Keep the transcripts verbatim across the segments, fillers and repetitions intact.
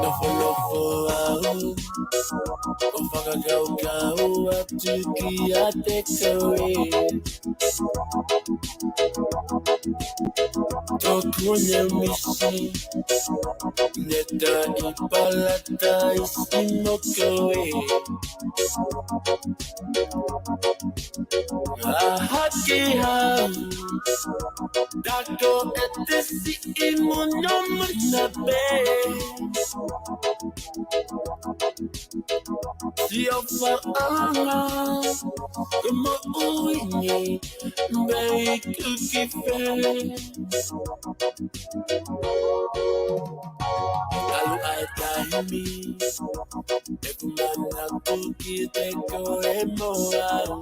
Nofonofo au, ʻo fakakaukau atu kiate koe. Tokua ne misi, ne taʻi Palataisi mo koe. Hahake hau, tato e tesi i muno muna pē. Sio faʻanga, ke moʻui ni, bei kuki pē. ʻAlu ʻa e taimi, ʻeku manatu kiate koe mo au.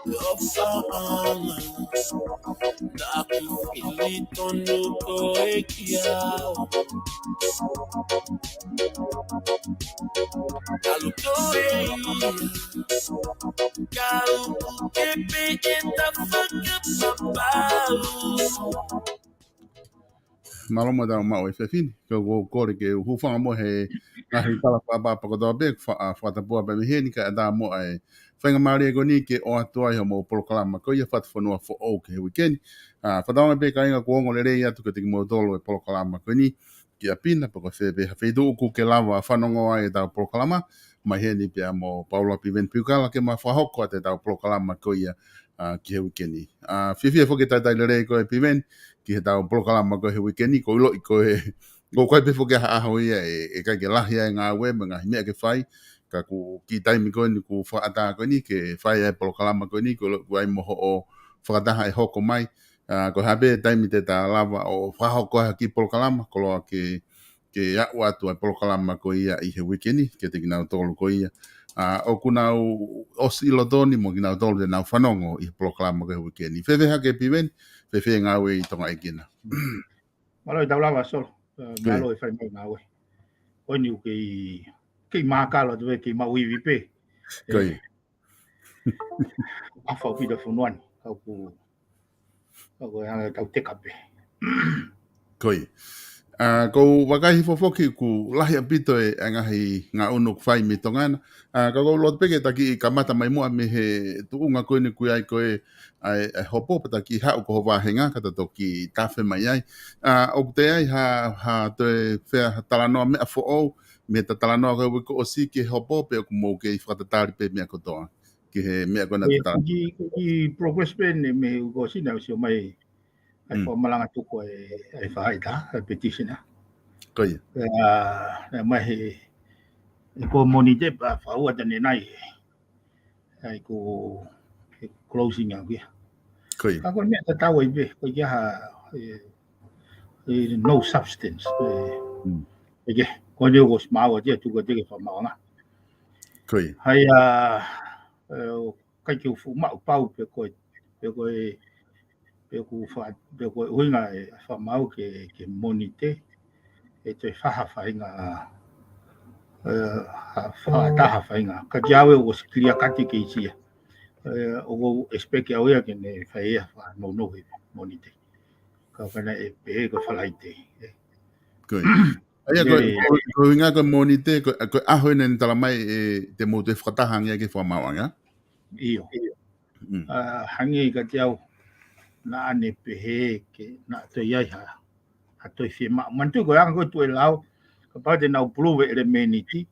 ʻOfa ʻana, naʻa ku fili tonu koe kiate au. ʻAlu koe ia, kau puke pē ʻeta fakapapau. Mālō muʻa ʻetau maʻu e fefine, ka ʻoku ou kole ke u hūfanga mo e ngaahi tala fakapapau kotoa pē, fa-, ʻa, fakatapua pē mei heni kae ʻatā mo e faingamālie ko eni ke ʻoatu ai hoʻomou polokalama ko ia Fatufonua Foʻou ki he uike ni. ʻA, fakatauange pē kāinga kuo ongo lelei atu kiate kimoutolu e polokalama ko eni, ki ʻapi na pe ko fē pē ha feituʻu ʻoku ke lava fanongo ai ʻetau polokalama, mai heni pea mo Paula Piveni Piukala ke ma fakahoko atu ʻetau polokalama ko ia, ʻa, ki he uike ni. ʻA, fiefia foki e talitali lelei ko e Piveni, ki heʻetau polokalama ko e he uike ni, ʻoku ou ʻiloʻi ko e, ʻoku ʻikai pē foki ha ʻaho ia ʻe, ʻe ʻikai ke lahi ai e ngāue mo e ngaahi meʻa ke fai, ka ʻoku kiʻi taimi ko eni ʻoku fakaʻatā ko eni ke fai ai e polokalama ko eni, ʻoku ou ʻiloʻi ʻoku ʻi ai mo hoʻo fakataha ʻe hoko mai, ʻa, ko e hā pē taimi te ta lava ʻo fakahoko ai ha kiʻi polokalama, koloa ke, ke aʻu atu ai e polokalama ko ia ʻi he uike ni, kiate kinautolu ko ia. ʻA, ʻoku nau ʻosi ʻi loto ni mo kinautolu te nau fanongo ʻi he polokalama ko e he uike ni. Fēfē hake Piveni, fēfē e ngāue ʻi Tonga ʻEiki na? Mālō e tau lava Solo. ʻE, mālō e fai mai ngāue. Ko eni ʻoku kei, kei mākalo atu pē, kei maʻu ivi pē. Ko ia. ʻAfa ʻaupito e fonua ni, ka ʻoku, ka ʻoku ʻi ai e tau teka pē. Ko ia. ʻA, ʻoku ou vakai hifo foki ʻoku lahi ʻaupito e, e ngaahi ngaʻunu ʻoku fai mei Tonga na. ʻA, ka ʻoku ou loto pē ke ta kiʻi kamata mai muʻa mei he tuʻunga ko eni ʻoku ʻi ai ko e, ʻa e, e hopo, pea ta kiʻi haʻu ki ho vāhenga, ka ta toki tafe mai ai. ʻA, ʻoku toe ʻi ai ha, ha toe fea ha talanoa meʻa foʻou, mei heʻeta talanoa ko e uike kuo ʻosi ki he hopo, pe ʻoku mou kei fakatatali pē meʻa kotoa ki he meʻa ko ena ʻIo, te ta. Ko e kiʻi, ko e kiʻi progress pē eni mei he uike kuo ʻosi naʻe ʻosi ʻomai ʻa e Mm. fakamalanga tuku e, e faʻahitaha, e petition. Ko ia. ʻIa, naʻe ʻomai he, he pō Mōnite pea fakaʻuta ʻanenai. ʻA ia ko e closing ʻaʻaku ia. Ko ia. Ka ko e meʻa tatau ai pē, ʻoku ʻikai ha, e, e, no substance. E, Mm. ʻIkai, ko eni ʻoku ʻosi maʻu atu ia, tuku atu ia ke fakamaauʻanga. Ko ia. ʻA ia, e, ʻoku ʻikai ke u fuʻu maʻu pau pe ko e, pe ko e, pe ko e fa-, pe ko e ʻuhinga e fakamaau ke, ke Mōnite, ʻe toe fai ha faʻahinga, e, ha fakaʻatā ha faʻahinga. Ka kiate au ʻoku ʻosi clear cut e keisi ia. E, ʻoku ou expect au ia ke ne fai ia fakanounou he Mōnite. Ka ʻoku ʻikai ke ne pehē ko e Falaite. E. Ko ia. ʻA ia ko e, Lele. ko e, ko e ʻuhinga ko e Mōnite, ko e, ko e ʻaho eni naʻe tala mai ʻe, te mou toe fakataha ange ai ke fakamaauʻanga. ʻIo. Mm. ʻA, hangē kiate au, naʻa ne pehē ke, naʻa toe ʻi ai ha, ha toe fiemaʻu. Manatuʻi ko e anga ko ē ʻetau lau, kapau te nau approve e ʻelemēniti,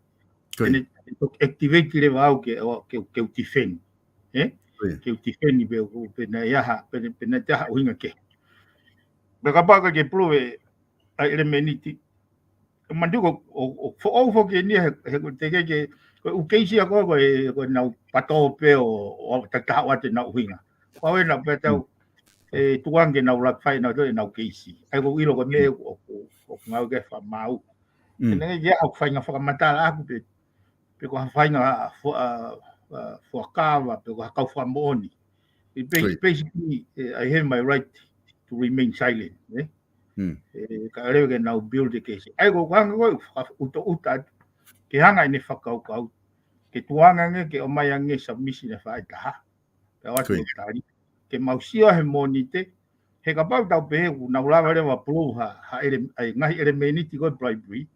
Ko ia. Te ne, te ne activate leva au ke, ke, ke u defend. E? Ko ia. Ke u defend pe, pe naʻe ʻi ai ha, pe, pe naʻe ʻi ai ha ʻuhinga kehe. Pea kapau ʻoku ʻikai ke approve ʻa e ʻelemēniti. Manatuʻi ko, ʻo, ʻo foʻou foki eni he, he ko e teʻeki ke, ko e ʻū keisi ia ko, ko e, ko ʻenau pato pē ʻo, ʻo, ta, ta, ʻoatu ʻenau ʻuhinga. Ko au ena pea tau, Mm. e, tuku ange ke nau laka fai ʻenau, ʻenau keisi. ʻA ia ʻoku ou ʻilo ko e meʻa Mm. ʻoku, ʻoku, ʻoku ngāue ki ai e fakamaau. Mm. Ena ke ia ʻoku faʻahinga fakamatala ʻaʻaku pe, pe ko ha faʻahinga fua-, ʻa, ʻa, fuakava, pe ko ha kau fakamoʻoni. It ba-, Ko ia. basically, eh, I have my right to remain silent, eh? Hmm. ʻE, ka leva ke nau build e case. ʻA ia ko e anga ko ē, faka-, ʻutoʻuta atu. Ke hanga ʻene fakakaukau. Ke tukuange ange, ke ʻomai ange submission ʻe faʻahitaha. Pea ʻoatu Ko ia. e tali. Ke mau sio he Mōnite. He kapau tau pehē ʻoku nau lava leva approve ha, ha ele-, ʻa e ngaahi ʻelemēniti ko e bribery.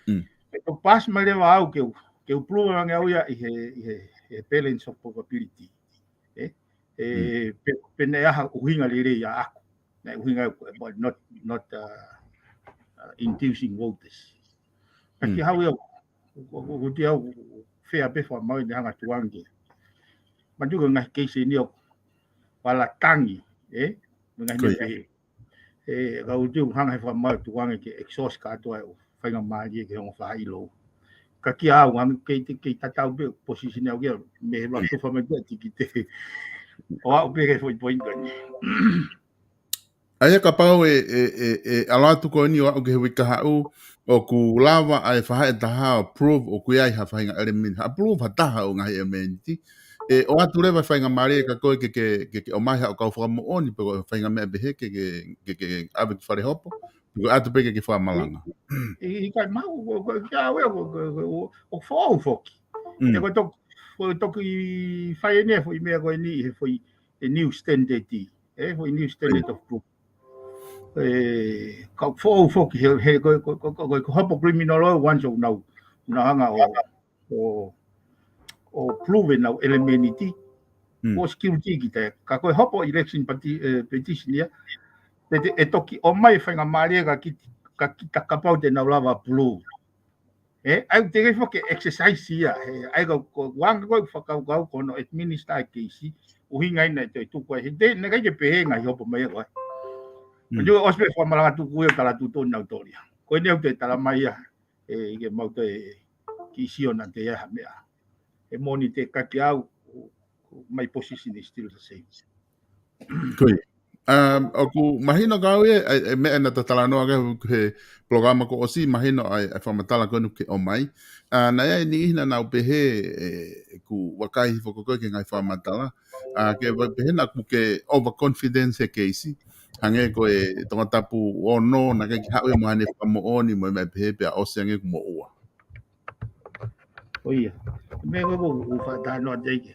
Mm. Ke tau pass mai leva au ke u, ke u prove ange au ia ʻi he, ʻi he, he balance of probability. ʻE, ʻe, Mm. pe, pe naʻe ʻi ai ha ʻuhinga lelei ia ʻaʻaku. Naʻe ʻuhinga ʻaʻaku, but not, not, uh, uh, inducing voters. Ka Mm. ki hau ia, ko, ko, ko, ko tia u fea pe fa mau ne hanga tukuange. Manatuʻi ko e ngaahi case ʻeni ʻoku vala tangi, ʻe? Mo e ngaahi Ko ia. meʻa pehē. ʻE, ka u tiu hanga he fa mau tukuange ke exhaust kātoa e faingamālie ke ongo faʻahi lou. Ka kia au, ʻami kei te, kei tatau pe position au kia, mei he Mm. latu fa mai kia tiki te. ʻO aʻu pe ke foʻi point ko eni. ʻA ia kapau ʻe, ʻe, ʻe, ʻe ʻalu atu ko eni ʻo aʻu ki he uike kahaʻu, ʻoku lava ʻa e faʻahitaha ʻo prove ʻoku ʻi ai ha faʻahinga ʻelemēniti, ha prove ha taha ʻo e ngaahi ʻelemēniti. ʻE, ʻoatu leva e faingamālie ka ko e ke, ke, ke, ke ʻomai haʻo kau fakamoʻoni, pe ko e faʻahinga meʻa pehē ke, ke, ke, ke ʻave ki fale hopo, pe ko e ʻatu pe ke, ke fakamalanga. ʻI, ʻikai mau, ko, ko, kia au ia, ko, ko, ko, ko, ko foʻou foki. Mm. ʻE ko e tok-, ko e toki fai eni e foʻi meʻa ko eni, he foʻi, e new standard ʻi, ʻe, foʻi new standard Mm. of proof. ʻE, ka foʻou foki, he, he, ko, ko, ko, ko, ko hopo criminal law, once ʻoku nau, nau hanga ʻo, ʻo, ʻo prove ʻenau ʻelemēniti, Mm. ʻo security kita, ka ko e hopo election peti-, ʻe, petition ia, te, te, ʻe toki ʻomai faingamālie ka kita, ka kita kapau te nau lava prove. ʻE, ʻa ia te ke foki exercise ia, he, ʻa ia ko, ko, anga ko e fakakaukau ko hono administer e keisi, ʻuhinga ia naʻe toe tuku ai, he te, naʻe ʻikai ke pehē ngaahi hopo mai ko ē. Mm. Manatuʻi ʻosi pē fakamalanga tuku ia tala tutu nau tolia. Ko eni au te tala mai ia, ʻe, ke mau toe kiʻi sio naʻa toe ʻi ai ha meʻa. ʻE Mōnite ka kia au, my position is still the same. Ko ia. Um, ʻoku mahino kia au ʻe, ʻe, ʻe meʻa naʻa ta talanoa ki ai he polokalama kuo ʻosi, mahino ʻa e, ʻa e fakamatala ko eni ʻoku ke ʻomai. ʻA, naʻe ʻi ai e niʻihi naʻa nau pehē, ʻe, ʻoku vakai hifo ko ē ki he ngaahi fakamatala. ʻA, ke va-, pehē naʻa ʻoku ke overconfidence he keisi. Hangē ko e Tongatapu ono, naʻe ʻikai ke haʻu ia mo haʻane fakamoʻoni, mo e meʻa pehē pea ʻosi ange kuo moʻua. ʻO ia. Meʻa ko ē ʻoku ou faʻa talanoa atu ki ai ke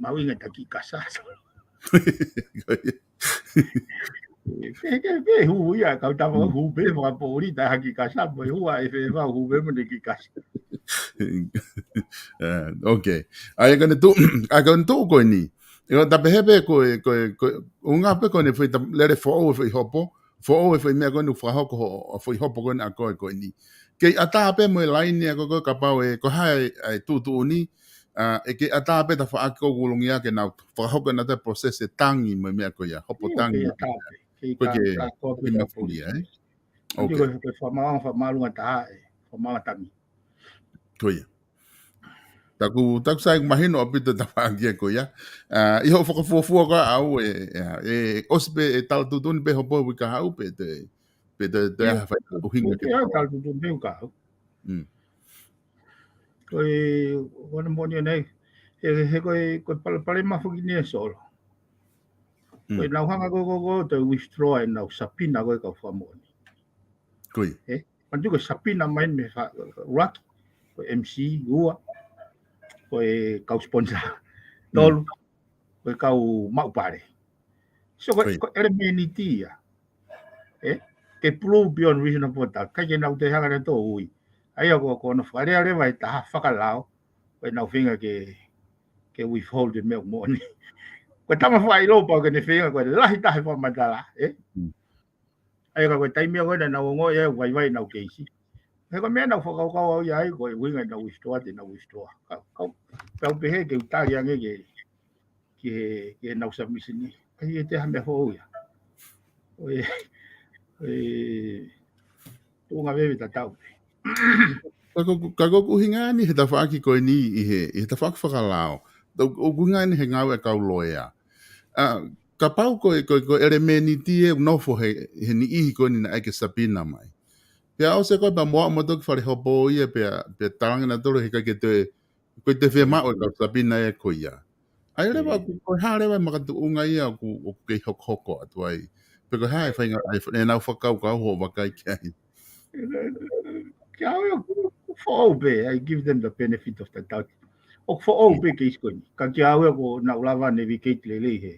mahuʻinga e taki kasa. Ko ia. Ke, ke, ke hū ia, kau tama Mm. hū pē, fakapoʻuli, ta haki kasa, mo e hua, ʻe fē fa hū pē, mo ne ki kasa. Eh, ok. ʻA ia ka ne tuʻu, ʻa ia ka ne tuʻu ko eni. ʻE, ta pehē pē ko e, ko e, ko e, ʻuhinga pē ko eni foʻi ta-, lele foʻou e foʻi hopo, foʻou e foʻi meʻa ko eni ʻoku fakahoko ho, ʻa e foʻi hopo ko eni ʻa koe ko eni. Kei ʻatā pē mo e laine ʻa koe ko ē kapau ʻe, ko hai ʻa e tuʻutuʻuni, ʻa, ʻe kei ʻatā pē tafaʻaki ko ē ʻoku ʻulungia ke nau fakahoko ʻenau toe process e tangi mo e meʻa ko ia, hopo Io, tangi. kei ʻatā pē, kei Ko e ka, ke, ka ko ke pē mafulia, ē? Ko Ok. e, ko e fakamālō, fakamālō ngata ʻe, fakamālō tangi. Ko ia. Taku, taku sai mahino ʻaupito tafaʻaki ko ia. ʻA, ʻi hoʻo fakafuofua ko ē ʻaʻau ʻe, ʻe, ʻe, ʻosi pē ʻe tala tuʻutuʻuni pē hopo uike kahaʻu pe te, pe te, te Ia, ʻa e fai ʻuhinga ke ia, tala tuʻutuʻuni pē uike kahaʻu. Mm. Ko e, ko e moʻoni ʻa e, he, he ko e, ko e pale, pale mafu ki ne solo. Ko e Mm. nau hanga ko, ko, ko, te withdraw ʻenau subpoena ko e kau fakamoʻoni. Ko ia. Ē? Manatuʻi ko e subpoena mai mei he fa-, ʻuluaki, ko e M C, ua, ko e kau sponsor. Mm. Tolu, ko e kau maʻu pale. So ko e, Ko ia. ko e ʻelemēniti ia. Ē? Ke prove beyond reasonable doubt. ʻIkai ke nau toe hanga ʻe nautolu ui. ʻA ia ko, ko hono fakalea leva e taha fakalao, ko ʻenau feinga ke, ke withhold e meʻa moʻoni. Ko e tama faʻa ʻilo pau ke ne feinga, ko e lahi taha e fakamatala, ē? Mm. ʻA ia ka ko e taimi ko ē naʻa nau ongoʻi ai ʻoku vaivai ʻenau keisi. He ko e meʻa naʻa ku fakakaukau au ia ai, ko e ʻuhinga ʻenau withdraw, te nau withdraw. Ka, ka, ka u pehē ke u tali ange ke, ke, ke nau submission ni. ʻIkai ke toe ha meʻa foʻou ia. ʻO e, ʻo e, tuʻunga veve tatau pē. Ka ko, ka ko e ʻuhinga eni he tafaʻaki ko eni ʻi he, ʻi he tafaʻaki fakalao. ʻO, ʻoku ʻuhinga eni he ngāue ʻa e kau loea. ʻA, kapau ko e, ko e, ko e ʻelemēniti ʻe nofo he, he niʻihi ko eni naʻe ʻai ke subpoena mai. Pea ʻosi ko ē pea mo aʻu mo toki fale hopo ia pea, pea talaange ʻe nautolu he ʻikai ke toe, ko e toe fiemaʻu e kau subpoena ia ko ia. ʻA ia leva ʻoku, ko e hā leva e makatuʻunga ia ʻoku, ʻoku kei hokohoko atu ai. Pe ko e hā e faʻahinga, ʻa e, ʻenau fakakaukau hoʻo vakai ki ai? Kiate au ia ʻoku foʻou pē, I give them the benefit of the doubt. ʻOku foʻou pē case ko eni. Ka kiate au ia ʻoku nau lava navigate lelei he,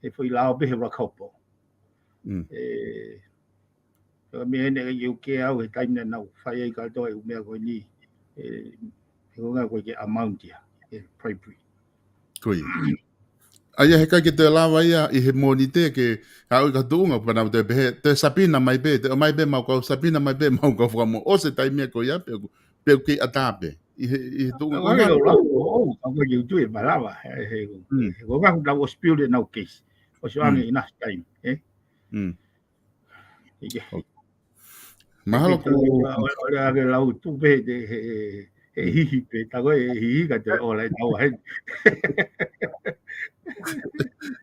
he foʻi lao pē he rakahopo. Mm. ʻE, ʻo mea ʻeni ʻoku ke au he taimi naʻa nau fai ai kātoa e ʻū meʻa ko eni, ʻe, he ko e ngaahi ko e ke amount ia, ʻe, bribery. Ko ia. ʻA ia he ʻikai ke toe lava ia ʻi he Mōnite ke aʻu ki ha tuʻunga pea nau toe pehē, toe sapina mai pē, toe ʻomai pē mau kau sapina mai pē mau kau fakamoʻoni ʻo se taimi ko ia pē ʻoku, pē ʻoku kei ʻatā pē. ʻI he, ʻi he tuʻunga ʻOku ko ʻikai ia ke u lau, ʻo, ʻoku ʻikai ke u tui e malava, he, he, Mm. he ko e ngaahi ʻoku nau ʻosi build ʻenau case. ʻOsi Mm. ange enough time, ē? Mm. ʻIkai. ʻOku Mahalo Pito ko ia, ʻo, ʻo lea ke lau tu pē te he, he hihi pē, tā ko e hihi ka te ʻola e tau heni.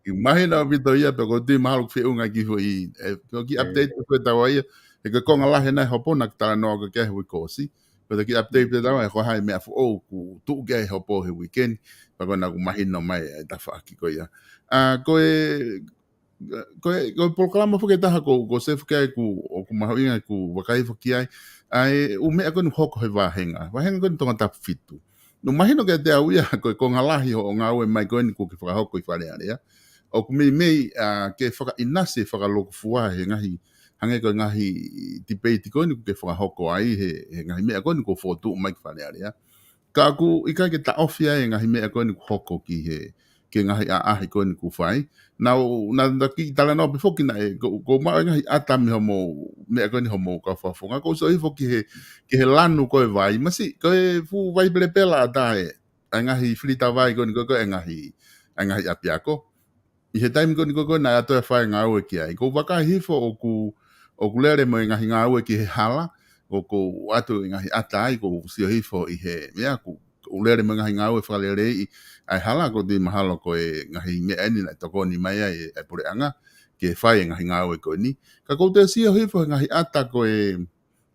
ʻIkai mahino ʻaupito ia pē ko e tui mahalo ko e feʻunga ki foʻi, ʻe, ko e kiʻi ʻE. update ko e tau ia, he ko e konga lahi ʻena e hopo naʻa ku talanoa ko ē ki ai he uike kuo ʻosi. Ko e kiʻi update pē tau ia, ko e hā e meʻa foʻou kuo tuʻu ki ai e hopo he uike ni, pea ko ena kuo mahino mai e tafaʻaki ko ia. ʻA, ko e, ko e, ko e polokalama foki ʻe taha ko, ko se foki ai ʻoku, ʻoku mahuʻinga ʻeku vakai foki ai. ʻA e ʻū meʻa ko eni hoko he vāhenga. Vāhenga ko eni Tongatapu fitu. Naʻe mahino kiate au ia, ko e konga lahi hoʻo ngāue mai ko eni kuo ke fakahoko ʻi Fale Alea. ʻOku meimei, ʻa, ke fakaʻinasi fakalūkufua he ngaahi, hangē ko e ngaahi debate ko eni kuo ke fakahoko ai he, he ngaahi meʻa ko eni kuo fokotuʻu mai ki Fale Alea. Ka ʻoku ʻikai ke taʻofi ai e ngaahi meʻa ko eni kuo hoko ki he, ki he ngaahi ʻaʻahi ko eni kuo fai. Naʻa, naʻa, naʻa ku kiʻi talanoa pē foki naʻe, ko, ko e maʻu e ngaahi ʻata mei hoʻomou, meʻa ko eni hoʻomou kau fakafofonga. Ko u sio hifo ki he, ki he lanu ko e vai. Masiʻi, ko e fuʻu vai pelepela ʻatā ē. ʻA e ngaahi filita vai ko eni ko e, ko e ngaahi, ʻa e ngaahi ʻapiako. ʻI he taimi ko eni ko ē naʻe ʻatu e fai e ngāue ki ai. Ko u vakai hifo ʻoku, ʻoku lele mo e ngaahi ngāue ki he hala, ʻoku ʻatu e ngaahi ʻata ai, ko u sio hifo ʻi he, meʻa ʻoku, ʻoku lele mo e ngaahi ngāue fakaleleiʻi ʻa e hala, ko u tui mahalo ko e ngaahi meʻa eni naʻe tokoni mai ai e, e puleʻanga, ke fai e ngaahi ngāue ko eni. Ka ko u toe sio hifo he ngaahi ʻata ko e,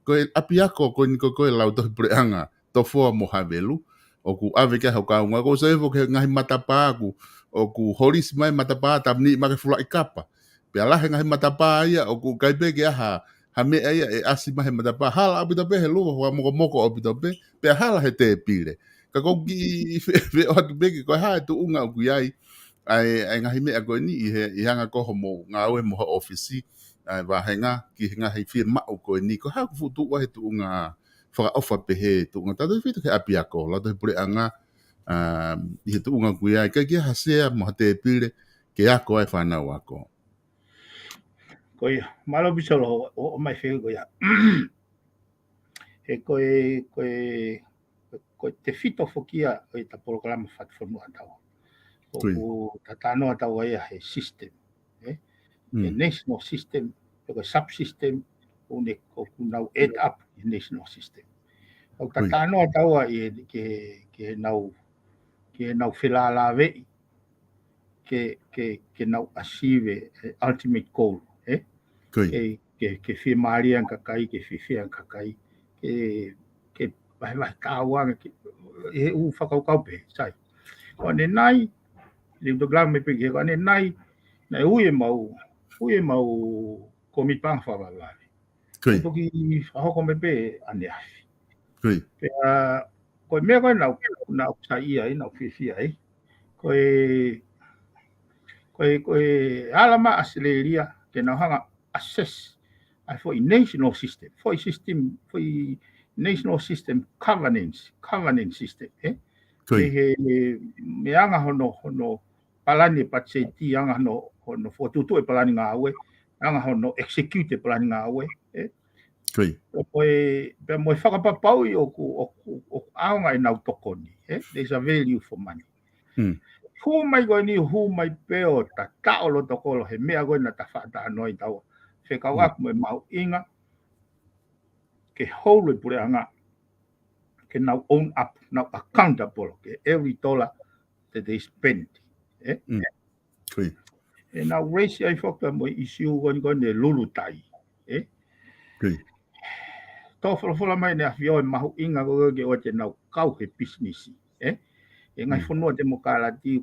ko e ʻapiako ko eni ko e, ko e Lautohi Puleʻanga, Tofoa mo Havelu, ʻoku ʻave ki ai hoʻo kaungā, ko u sio hifo ki he ngaahi matapā ʻoku, ʻoku holisi mai matapā, tāpuni mai ke fulaʻi kapa. Pea lahi e ngaahi matapā ia, ʻoku ʻikai pē ke ʻi ai ha, ha meʻa ia ʻe ʻasi mai he matapā, hala ʻaupito pē he luva, fakamokomoko ʻaupito pē, pea hala he tēpile. Ka ko u kiʻi fe-, feʻoatu pē ki he ko e hā e tuʻunga ʻoku ʻi ai, ʻa e, ʻa e ngaahi meʻa ko eni ʻi he, ʻi he anga ko ē hoʻomou ngāue mo ho ʻōfisi, ʻa e vāhenga ki he ngaahi fiemaʻu ko eni, ko e hā ʻoku fuʻu tuʻu ai he tuʻunga fakaʻofa pehē, tuʻunga Tongatapu fitu ki he ʻapiako, Lautohi Puleʻanga, ʻa, ʻi he tuʻunga ʻoku ʻi ai, ʻikai ke ʻi ai ha sea mo ha tēpile, ke ako ai e fānau ako. Ko ia, mālō Pisolo, ʻo, ʻomai fehuʻi ko ia. He ko e, ko e, ko e tefito foki ia ʻo ʻeta polokalama fakafonua ʻataua. Ko ia. ʻOku ta talanoa ʻataua ia he system, ē? He Mm. national system, pe ko e subsystem, ʻoku ne, ʻoku nau add up he national system. ʻOku ta Ko ia. talanoa ʻataua ʻi he, ki he, ki he nau, ki he nau felālāveʻi, ke, ke, ke nau achieve e ultimate goal, ē? Ko ia. Ke, ke, ke fiemālie ange kakai, ke fiefia ange kakai, ke, ke vahevahe kātoanga, ke, he ʻū fakakaukau pē, sai. Ko ʻanenai, le programme pē ke ko ʻanenai, naʻe ui e mau, ui e mau kōmiti paʻanga fakavavevave. Ko ia. Toki fakahoko mai pē ʻaneafi. Ko ia. Pea, ko e meʻa ko ē naʻa ku, naʻa ku saiʻia ai, naʻa ku fiefia ai. Ko e, ko e, ko e ala mai ʻAositelēlia, ke nau hanga assess ʻa e foʻi national system, foʻi system, foʻi national system governance, governance system, ē? Ko ia. He, he, meʻa anga hono, hono palani e patiseti, anga hono, hono fokotuʻutuʻu e palani ngāue, anga hono execute e palani ngāue, ē? Ko ia. Pea mo e, pea mo e fakapapauʻi ʻoku, ʻoku, ʻoku ʻaonga ʻenau tokoni, ē? There's a value for money. Mm. Hū mai ko eni, hū mai pē ʻo ta taʻo loto kolo he meʻa ko ē naʻa ta faʻa talanoa ai ʻataua. Fekauʻaki Mm. mo e mahuʻinga ke hold e puleʻanga, ke nau own up, nau accountable, ke every dollar that they spend, ē? Mm. Ko ia. ʻE nau raise ai foki mo e issue ko eni ko eni e lulutai, ē? Ko ia. Tō folofola mai ʻEne ʻAfio e mahuʻinga ko ē ke ʻoua te nau kau he pisinisi, ē? ʻI he ngaahi Mm. fonua temokalati,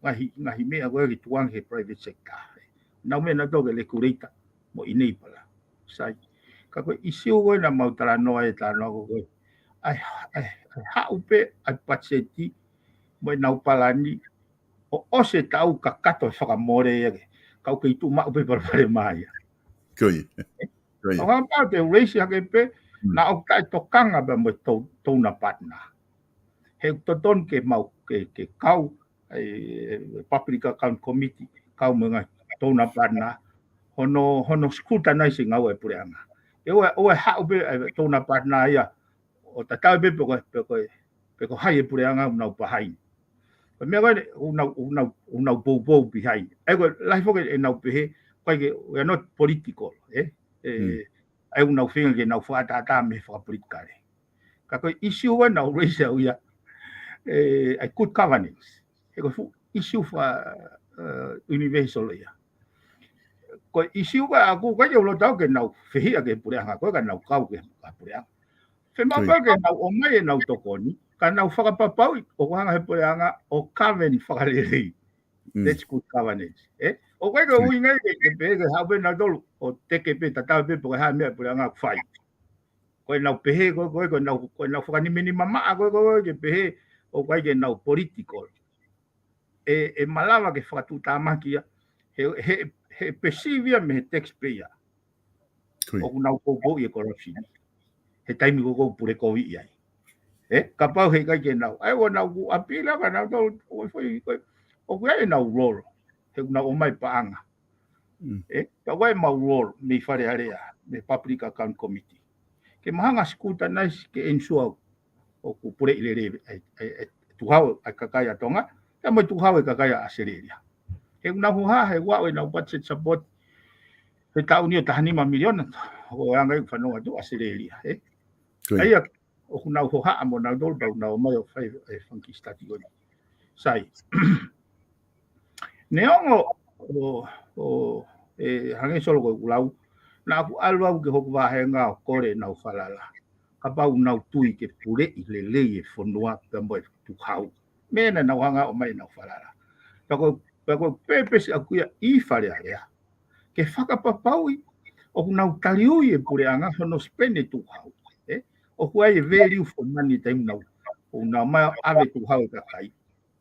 ngaahi, ngaahi meʻa ko ē ke tukuange he private sector, ē? Nau meʻa nautolu ke regulate mo enable. Sai. Ka ko e ʻisiū ko ē naʻa mau talanoa e talanoa ko ē. ʻAi, ʻai, ʻai haʻu pē ʻa e patiseti mo ʻenau palani ʻo ʻosi e taʻu kakato e fakamole ia ke. Kau kei tuʻu maʻu pē palopalema ia. Ko ia. Ko ia. ʻO hanga pau te raise hake pē, naʻa ʻoku taʻetokanga pē mo e tou-, donor partner. He ʻoku totonu ke mau, ke, ke kau, ʻa e Public Account Committee, kau mo e ngaahi donor partner, hono, hono scrutinize e ngāue e puleʻanga. ʻE ʻoua, ʻoua ʻe haʻu pē, ʻa e donor partner ia, ʻo tatau pē pe ko, pe ko, pe ko hai e puleʻanga ʻoku nau behind. Ko e meʻa ko ē, ʻoku nau, ʻoku nau, ʻoku nau poupou behind. ʻA ia ko e lahi foki ʻenau pehē, ko e ke, we are not political, ē? ʻE, ʻa ia ʻoku nau feinga ke nau fakatātā mei he fakapolitikale. Ka ko e ʻisiū ko ē naʻa ku raise au ia, ʻe, ʻa e good governance. He ko e fuʻu ʻisiū faka, ē, universal ia. Ko e ʻisiū ko ē ʻaʻaku, ʻoku ʻikai ke u loto au ke nau fehiʻa ki he puleʻanga, ko e ka nau kau ki he puleʻanga. Fiemaʻu pē ke nau ʻomai ʻenau tokoni, ka nau fakapapauʻi, ʻoku hanga he puleʻanga ʻo govern fakalelei. That's good governance. Ē? ʻOku ʻikai ke ʻuhinga ia ke, ke pehē ke haʻu pē nautolu, ʻo teke pē, tatau pē pe ko e hā e meʻa e puleʻanga ʻoku fai. Ko ʻenau pehē, ko, ko, ko ʻenau, ko ʻenau fakaniminimaʻa, ko, ko, ko, ke pehē, ʻoku ʻikai ke nau political. ʻE, ʻe malava ke fakatuʻutāmaki ia, he, he, he perceive ia mei he taxpayer. Ko ia. ʻOku nau poupouʻi e corruption. He taimi ko ē ʻoku pule kovi ai. Ē, kapau he ʻikai ke nau. ʻA ia ʻoku nau ku apila ka nau tau, ʻoku ʻi ai foʻi, ko e, ʻoku ʻi ai ʻenau role. He ʻoku nau ʻomai paʻanga. Ē, ka ʻoku ʻi ai ʻemau role, mei Fale Alea, mei Public Account Committee. Ke mau hanga scrutinize ke ensure ʻoku puleʻi lelei e, e, e, e tukuhau ʻa e kakai ʻa Tonga, pea mo e tukuhau e kakai ʻa ʻAositelēlia. He ʻoku nau hohaʻa, he ʻoku ʻi ai ʻenau budget support, he taʻu ni ʻo taha nima miliona, ʻo e anga ʻoku fanongo atu ʻAositelēlia, ē? Ko ia. ʻA ia, ʻoku nau hohaʻa mo nautolu pea ʻoku nau ō mai ʻo fai e funky study ko eni. Sai. Neongo ʻo, ʻo, ʻe hangē Solo ko ʻeku lau, naʻa ku ʻalu au ki hoku vāhenga ʻo kole ʻenau falala. Kapau ʻoku nau tui ke puleʻi lelei e fonua pea mo e tukuhau. Meʻa naʻa nau hanga ʻo ʻomai ʻenau falala. Pea ko, pea ko e purpose ʻaku ia ʻi Fale Alea. Ke fakapapauʻi, ʻoku nau taliui e puleʻanga hono spend e tukuhau. Ē? ʻOku ʻi ai e value for money taimi nau. ʻOku nau ō mai ʻo ʻave tukuhau e kakai.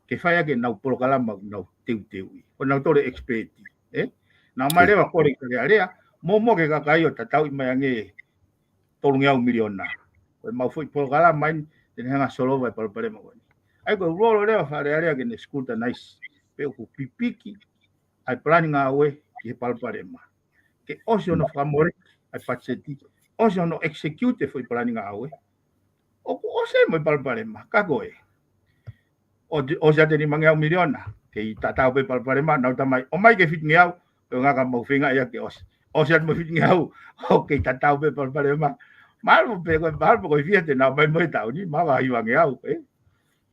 Ke fai ʻaki ʻenau polokalama ʻoku nau teuteuʻi. Ko nautolu e expert, ē? Nau ō mai leva kole ki Fale Alea, mo mo ke kakai ʻo tatauʻi mai ange tolungeau miliona. Ko ʻemau foʻi polokalama eni, te ne hanga ʻo solova e palopalema ko eni. ʻA ia ko e role leva Fale Alea ke ne scrutinize, pe ʻoku pipiki, ʻa e palani ngāue ki he palopalema. Ke ʻosi hono fakamole, ʻa e patiseti, ʻosi hono execute e foʻi palani ngāue. ʻOku ʻosi mo e palopalema, ka ko e. ʻO, ʻosi atu e nimangeau miliona, kei tatau pē palopalema, nau tamai, ʻomai ke fitungeau, pe ngaka mau feinga ia ke ʻosi. ʻOsi atu mo e fitungeau, ʻoku kei tatau pē palopalema. Mahalo pē ko e, mahalo pē ko e fiha te nau ō mai mo e taʻu ni, mahalo hivangeau, ē?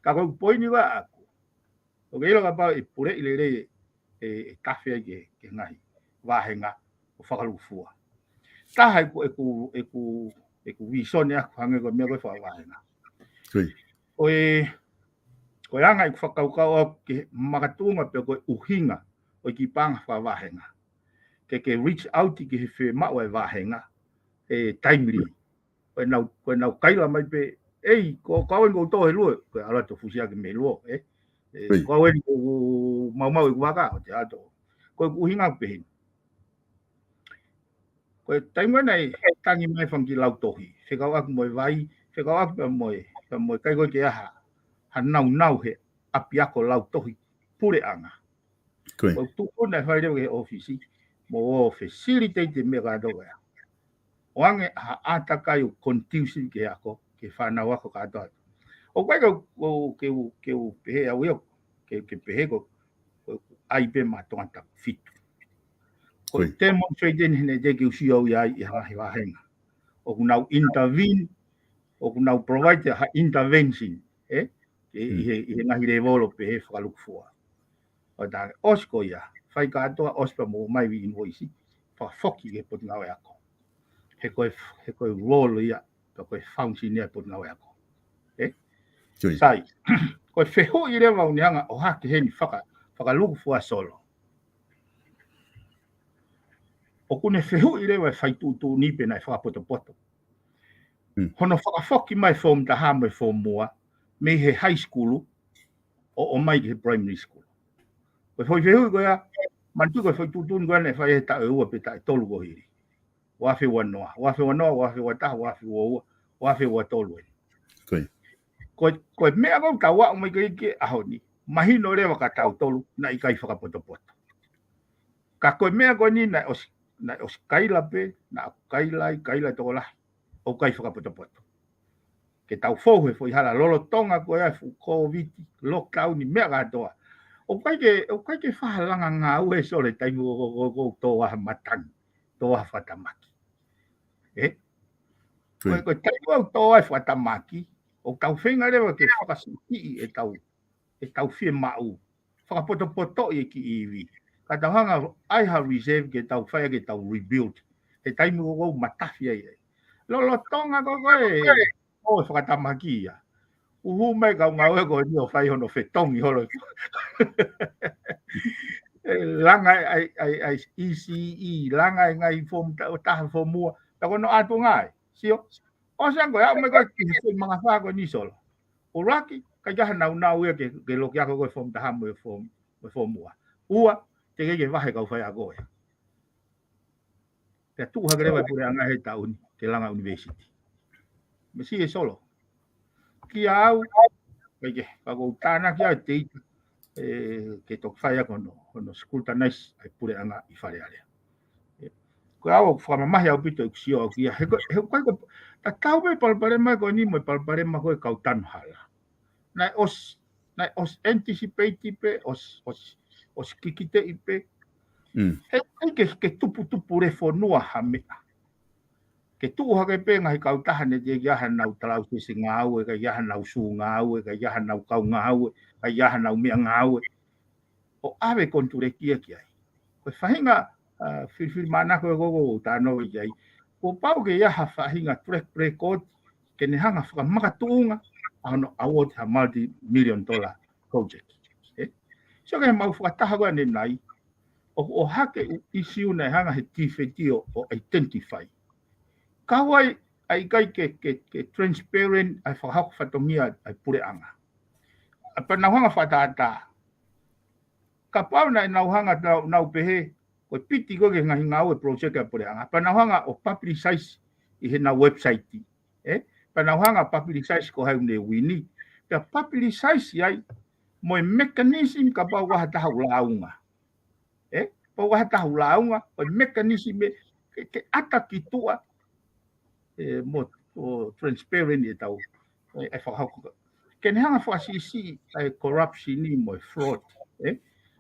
Ka ko e poini ʻaʻaku. ʻOku ke ʻilo kapau ʻe puleʻi lelei e, e tafe ai ke, ke ngaahi vāhenga ʻo fakalukufua. Taha ʻeku, ʻeku, ʻeku, ʻeku visone ʻaku hangē ko e meʻa ko e fakavāhenga. Ko e, ko e anga ʻeku fakakaukau ʻaku ki he makatuʻunga pe ko e ʻuhinga ʻo e kiʻi paʻanga fakavāhenga. Ke, ke reach out ki he fiemaʻu e vāhenga, ʻe timely. Ko ʻenau, ko ʻenau kaila mai pē, ʻei, ko, ko au eni ʻoku ou tō he luo, ko e ʻalu atu ʻo fusi ʻaki mei luo, ē? Ē, ko au eni ʻoku maumau ʻeku vaka, ʻo te ato. Ko e ʻuhinga pē heni. Ko e taimi naʻe tangi mai e fanga kiʻi lautohi, fekauʻaki mo e vai, fekauʻaki pea mo e, pea mo e ʻikai ko e ke ʻi ai ha naunau he ʻapiako lautohi puleʻanga. Ko e tuʻu naʻe fai leva ki he ʻōfisi, mo ō facilitate e meʻa kātoa ia. ʻOange ha ʻātakai ʻoku conducive ki he ako, ki he fānau ako kātoa. ʻOku ʻikai ke u, ke u, ke u pehē au ia, ke, ke pehē ko, ko ʻai pē maʻa Tonga Tapu Fitu. Ko e demonstrate eni heni te ke u sio au ia ai ʻi ha ngaahi vāhenga. ʻOku nau intervene, ʻoku nau provide ha intervention, ē? ʻI, ʻi he, ʻi he ngaahi levolo pē he fakalukufua. ʻO tā, ʻosi ko ia, fai kātoa, ʻosi pea mo ō mai e invoice, fakafoki ki he Potungāue Ako. He ko e, he ko e role ia, pe ko e function ia e Potungāue Ako. Ē? Sai, ko e fehuʻi leva ʻoku ne hanga ʻo hake heni faka, fakalukufua Solo. ʻoku ne fehuʻi leva e fai tuʻutuʻuni pe naʻe fakapotopoto. Hono fakafoki mai e form taha mo e form ua mei he high school ʻo ʻomai ki he primary school. Ko e foʻi fehuʻi ko ia, manatu ko e foʻi tuʻutuʻuni ko ia naʻe fai he taʻu ʻe ua pe taʻu ʻe tolu kuo hili. Ua afe ua noa, ua afe ua noa, ua afe ua taha, ua afe ua ua, ua afe ua tolu eni. Ko e, ko e meʻa ko ē ʻoku tau aʻu mai ki he ʻaho ni, mahino leva kia tautolu naʻe ʻikai fakapotopoto. Ka ko e meʻa ko eni naʻe ʻosi, naʻe ʻosi kaila pē, naʻe kaila ai, kaila tokolahi, ʻoku ʻikai fakapotopoto. Ke tau fou he foʻi hala lolotonga ko ia e fuʻu Covid, lockdown, meʻa kātoa. ʻOku ʻikai ke, ʻoku ʻikai ke faʻa langa ngāue Solo he taimi ko ē ʻoku tō ai ha matangi, tō ai ha fakatamaki. Ē? Ko e, ko e taimi ʻoku tō ai e fakatamaki, ʻoku tau feinga leva ke fakasiʻisiʻi ʻetau, ʻetau fiemaʻu fakapotopotoʻi e kiʻi ivi. Ka tau hanga ʻai ha reserve ke tau fai ke tau rebuild he taimi ko ē ʻoku matafi ai ai. Lolotonga ko ē ʻo e fakatamaki ia, ʻoku hū mai e kau ngāue ko eni ʻo fai hono fetongi holo. ʻE langa ai, ai, ai, E C E, langa ai e ngaahi form ta-, taha form ua, ta ko hono ʻatu ngai. Sio? ʻOsi ange ko e aʻu mai ko ē ki he foʻi mangafā ko eni Solo. ʻUluaki, ʻikai ke ʻi ai ha naunau ia ke, ke loki ako ko e form taha mo e form, mo e form ua. Ua, teʻeki ke vahe e kau faiako ia. Pea tuʻu hake leva e puleʻanga he taʻu ni ke langa ʻunivēsiti. Mou sio Solo. Kia au, ʻikai ke, ka ʻoku ou tānaki au e teita, ē, ke toki fai ʻaki hono, hono scrutinize ʻa e puleʻanga ʻi Fale Alea. Ē, ko au ʻoku fakamamahi ʻaupito ʻeku sio ʻaʻaku ia. He ko, he ko, ko, tatau pē palopalema ko eni mo e palopalema ko ē e kau tanu hala. Naʻe ʻosi, naʻe ʻosi anticipate pē, ʻosi, ʻosi, ʻosi kikiteʻi pē. He, he ke, ke tuputupu lea fonua ha meʻa. Ke tuʻu hake pē ngaahi kautaha naʻe teʻeki ai hanau talausese ngāue, ʻikai ai hanau sū ngāue, ʻikai ai hanau kau ngāue, ʻikai ai hanau meʻa ngāue. ʻO ʻave e konituleki ia ki ai. Ko e faʻahinga, ā, filifilimānako ē ko ē ʻoku ou talanoa ki ai. Kuo pau ke ʻi ai ha faʻahinga track record ke ne hanga fakamakatuʻunga ʻa hono award ha multi-million dollar project. Ē? Sio ki he maʻu fakataha ko ē ʻanenai, ʻoku ʻohake e ʻū issue naʻe hanga ʻe he T F T ʻo, ʻo identify. Kau ai, ʻa e ʻikai ke, ke, ke transparent ʻa e fakahoko fatongia ʻa e puleʻanga. ʻA pea nau hanga fakatātā. Kapau naʻa nau hanga nau, nau pehē, ko e piti ko ē ki he ngaahi ngāue project ʻa e puleʻanga. Pea nau hanga ʻo publicize ʻi heʻenau website. Ē? Pea nau hanga publicize ko hai ʻoku ne wini. Pea publicize ai mo e mechanism kapau ʻoku ʻi ai ha taha ʻoku lāunga. Ē? Kapau ʻoku ʻi ai ha taha ʻoku lāunga, ko e mechanism ē, ke, ke ʻata ki tuʻa, ē, mo, ʻo transparent ʻetau, ē, ʻa e fakahoko. Ke ne hanga fakasiʻisiʻi ʻa e corruption ni mo e fraud, ē?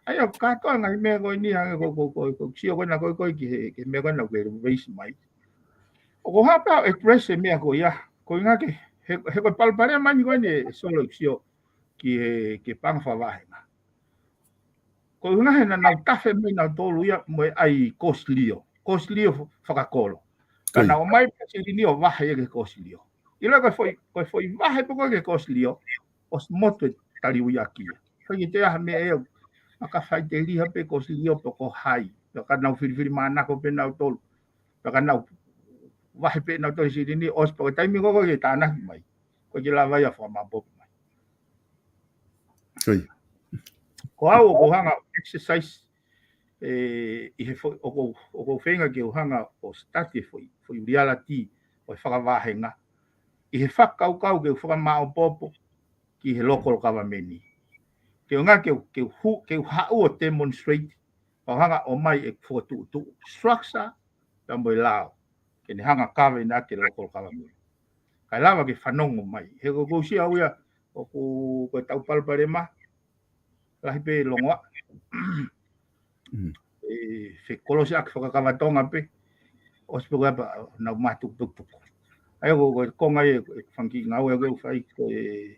ʻA ia ʻoku kātoa e ngaahi meʻa ko eni hangē ko, ko, ko, ko, sio ko ena ko, ko ki he, ki he meʻa ko ena ʻoku ke raise mai. ʻOku ou hanga pē ʻo address e meʻa ko ia, ko e ʻuhinga ke, he, he ko e palopalema eni ko eni ē Solo ʻeku sio ki he, ki he paʻanga fakavahenga. Ko e ʻuhinga he naʻa nau tafe mai nautolu ia mo e ʻai kosilio. Kosilio fakakolo. Ka nau ō mai pē silini ʻo vahe ia ki he kosilio. ʻIlo ko e foʻi, ko e foʻi vahe pē ko ē ki he kosilio, ʻosi motu e taliui ʻaki ia. Foʻi ke te aha meʻa ē, ʻa ka fai te liha pē kosilio pe ko hai. Pea ka nau filifilimānako pē nautolu. Pea ka nau vahe pē nautolu silini, ʻosi pē ko e taimi ko ē ʻoku ke tānaki mai. ʻOku ke lava ia fakamāpopo mai. Ko au ʻoku ou hanga exercise, ē, ʻi he fo-, ʻoku ou, ʻoku ou feinga ke u hanga ʻo study e foʻi, foʻi reality ʻo e fakavahenga. ʻI he fakakaukau ke u fakamāopoopo ki he local government ni. Ke u hanga ke u, ke u hu-, ke u haʻu ʻo demonstrate, pea u hanga ʻo ʻomai e fokotuʻutuʻu structure, pea mo e lao. Ke ne hanga cover ʻaki e local government. Kae lava ke fanongo mai. He ʻoku ou sio au ia, ʻoku ko e tau palopalema, lahi pē longoaʻa. ʻE, fekolosi ʻaki fakakava Tonga pē. ʻOsi pē ko ia pea nau mātuku tukutuku. ʻA ia ko, ko e konga ia e fanga kiʻi ngāue ʻoku ou fai ko e,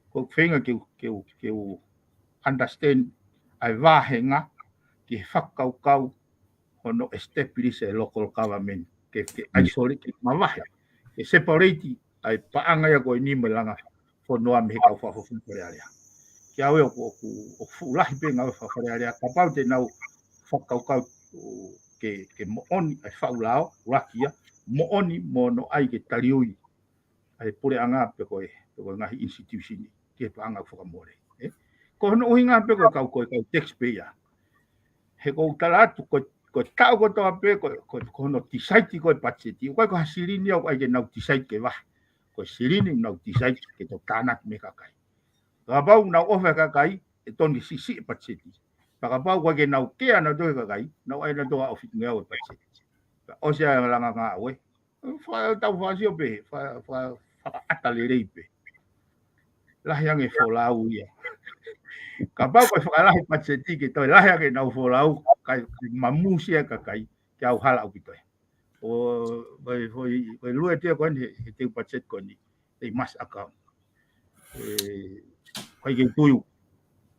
ʻoku ou feinga ke u, ke u, ke u understand ʻa e vahenga ki he fakakaukau hono establish e local government, ke, ke isolate, ke mavahe, ke separate ʻa e paʻanga ia ko eni mo e langa fonua mei he kau fakafofonga Fale Alea. Kia au ʻoku, ʻoku, ʻoku fuʻu lahi pē ngāue fakaFale Alea, kapau te nau fakakaukau ʻo ke, ke moʻoni ʻa e faʻu lao, ʻuluaki ia, moʻoni mo hono ʻai ke taliui ʻa e puleʻanga pe ko e, pe ko e ngaahi institution ki he paʻanga fakamole. Ē? Ko hono ʻuhinga pē ko e kau, ko e kau taxpayer. He ʻoku ou tala atu, ko, ko e taʻu kotoa pē, ko, ko, ko hono tisaiti ko e patiseti. ʻOku ʻikai ko ha silini ʻoku ʻai ke nau tisaiti ke vahe. Ko e silini nau tisaiti ke toki tānaki mei he kakai. Kapau nau ʻofa he kakai, ʻe tonu ke siʻisiʻi e patiseti. Pea kapau ʻoku ʻikai ke nau kea nautolu he kakai, nau ʻai nautolu ʻo ʻofi ngeau e patiseti. Pea ʻosi ʻa e langa ngāue. Fa-, tau fakasio pē, fa-, fa-, fakaʻata lelei pē. Lahi ange folau ia. Kapau ko e fakalahi patiseti ke toe lahi ange ʻenau folau, kae, kae mamusia e kakai, ke ʻauhala ʻaupito ia. ʻO, ko e, ko e, ko e lue tia ko eni he, he teu patiseti ko eni, they must account. Ē, ʻikai ke tuʻu,